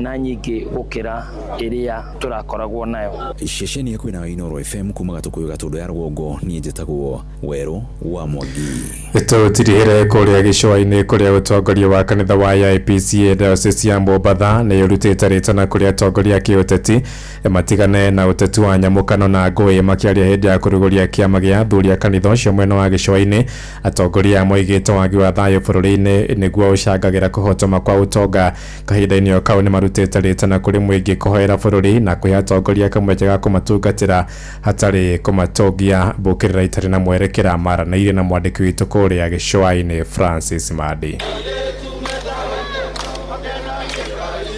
na nyingĩ gũkĩra ĩrĩa tũrakoragwo nayo. Ceceni ya kwĩna Inooro FM kuma Gatũkũyũ Gatũndũ ya rũgongo, niĩ njĩtagwo Werũ wa Mwangi. Tũtirihĩre kũrĩa gĩcũa-inĩ kũrĩa ũtongoria wa kanitha wa AIPCA Diocese ya Mombatha nĩ ũrutĩte rĩtana kũrĩ atongoria a kĩũteti matigane na ũteti wa nyamũkano na ngũĩ. Makĩaria hĩndĩ ya kũrugũria kĩama gĩa athuri a kanitha ũcio mwena wa gĩcũa-inĩ, atongoria moigĩte wagi wa thayũ bũrũri-inĩ nĩguo ũcangagĩra kũhotoma kwa ũtonga. Kahinda-inĩ o kau nĩ marutĩte rĩtana kũrĩ mũingĩ kũhoera bũrũri na kũhe atongoria kamweke ga kũmatungatĩra hatarĩ kũmatongia mbũkĩrĩra itarĩ na mwerekera. Maranĩirie na mwandĩki witũ kũrĩa gĩcũa-inĩ Francis Madi.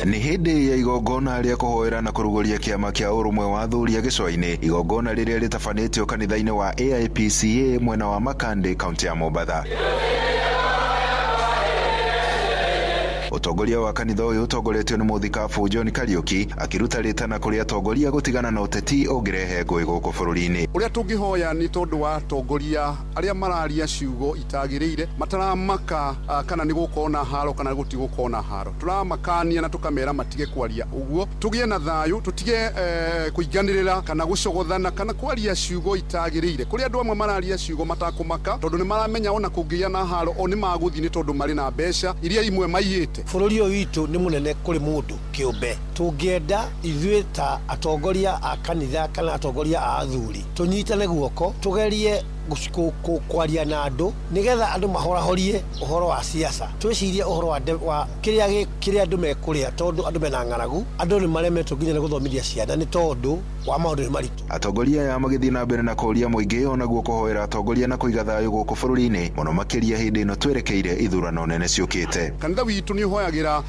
Nĩ hĩndĩ ya igongona rĩa kũhoera na kũrugũria kĩama kĩa ũrũmwe wa athuri a gĩcũa-inĩ, igongona rĩrĩa rĩtabanĩtio kanitha-inĩ wa AIPCA mwena wa Makande kaunti ya Mombatha. Ũtongoria wa kanitha ũyũ ũtongoretio nĩ mũthikabu John Kariuki akĩruta rĩtana kũrĩ atongoria gũtigana na ũteti ũngĩrehe ngũĩ gũkũ bũrũri-inĩ. Ũrĩa tũngĩhoya nĩ tondũ wa atongoria arĩa mararia ciugo itagĩrĩire, mataramaka kana nĩ gũkorwo na haro kana gũtigũkorwo na haro. Tũramakania na tũkamera matige kwaria ũguo, tũgĩe na thayũ, tũtige kũiganĩrĩra kana gũcogothana kana kwaria ciugo itagĩrĩire. Kũrĩ andũ amwe mararia ciugo matakũmaka tondũ nĩ maramenya ona kũngĩgĩa na haro o nĩ magũthiĩ nĩ tondũ marĩ na mbeca iria imwe maiyĩte. Bũrũri ũyũ witũ nĩ mũnene kũrĩ mũndũ kĩũmbe. Tũngĩenda ithuĩ ta atongoria a kanitha kana atongoria a athuri tũnyitane guoko, tũgerie kwaria na andũ nĩgetha andũ mahorahorie ũhoro wa siasa, twĩcirie ũhoro wa kĩrĩa andũ mekũrĩa, tondũ andũ mena ng'aragu, andũ nĩ maremetwo nginya nĩ gũthomithia ciana nĩ tondũ wa maũndũ nĩ maritũ. Atongoria aya magĩthiĩ na mbere na kũũria mũingĩ onaguo kũhoera atongoria na kũiga thayũ gũkũ bũrũri-inĩ, mũno makĩria hĩndĩ ĩno twerekeire ithurano nene ciũkĩte. Kanitha witũ nĩ ũhoyagĩra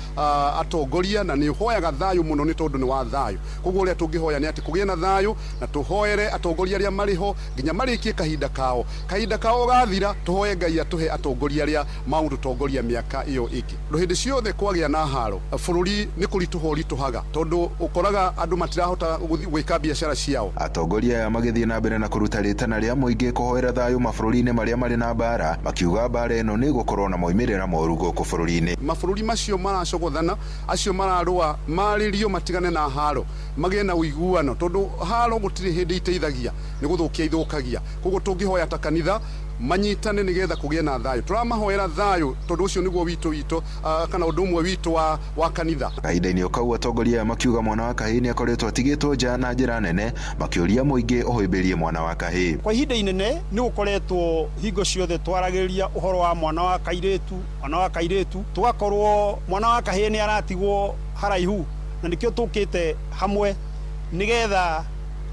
atongoria na nĩ ũhoyaga thayũ mũno nĩ tondũ nĩ wa thayũ. Koguo ũrĩa tũngĩhoya nĩ atĩ kũgĩe na thayũ na tũhoere atongoria arĩa marĩ ho nginya marĩkie kahinda kao. kao. Kahinda kao gathira, tũhoe Ngai atũhe atongoria arĩa magũtũtongoria mĩaka ĩyo ĩngĩ. Ndũ hĩndĩ ciothe kwagĩa na haro, bũrũri nĩ kũritũha ũritũhaga, tondũ ũkoraga andũ matirahota gwĩka biacara ciao. Atongoria aya magĩthiĩ na mbere na kũruta rĩtana rĩa mũingĩ kũhoera thayũ mabũrũri-inĩ marĩa marĩ na mbara, makiuga mbara ĩno nĩ ĩgũkorwo na moimĩrĩra moru gũkũ bũrũri-inĩ. Mabũrũri macio maracogothana, acio mararũa, marĩrio matigane na haro, magĩe na ũiguano, tondũ haro gũtirĩ hĩndĩ iteithagia, nĩ gũthũkia ithũkagia. Koguo tũngĩhoya ta kanitha manyitane nĩgetha kũgĩe na thayũ. Tũramahoera thayũ tondũ ũcio nĩguo witũ witũ, kana ũndũ ũmwe witũ wa kanitha. Kahinda-inĩ o kau atongoria aya makiuga mwana wa kahĩĩ nĩ akoretwo atigĩtwo nja na njĩra nene, makĩũria mũingĩ ũhĩmbĩrie mwana wa kahĩĩ. Kwa ihinda inene nĩ gũkoretwo hingo ciothe twaragĩrĩria ũhoro wa mwana wa kairĩtu, mwana wa kairĩtu, tũgakorwo mwana wa kahĩĩ nĩ aratigwo haraihu, na nĩkĩo tũkĩte hamwe nĩgetha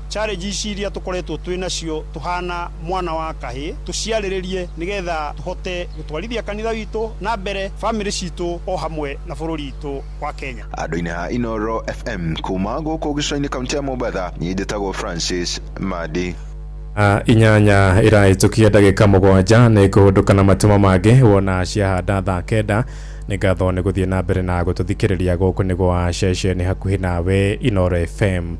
challenge ici iria tũkoretwo twĩ nacio tũhana mwana wa kahĩĩ tũciarĩrĩrie nĩgetha tũhote gũtwarithia kanitha witũ na mbere, bamĩrĩ citũ o hamwe na bũrũri witũ wa Kenya. Andũ-inĩ a Inoro FM kuma gũkũ gĩcũa-inĩ kaunti ya Mombatha, niĩ njĩtagwo Francis Madi. 8 ĩrahĩtũkia ndagĩka 7 nĩ kũhũndũka na matuma mangĩ wona ciahanda thaa 9. Nĩ ngatho nĩ gũthiĩ na mbere na gũtũthikĩrĩria gũkũ nĩ gwa ceceni hakuhĩ nawe Inoro FM.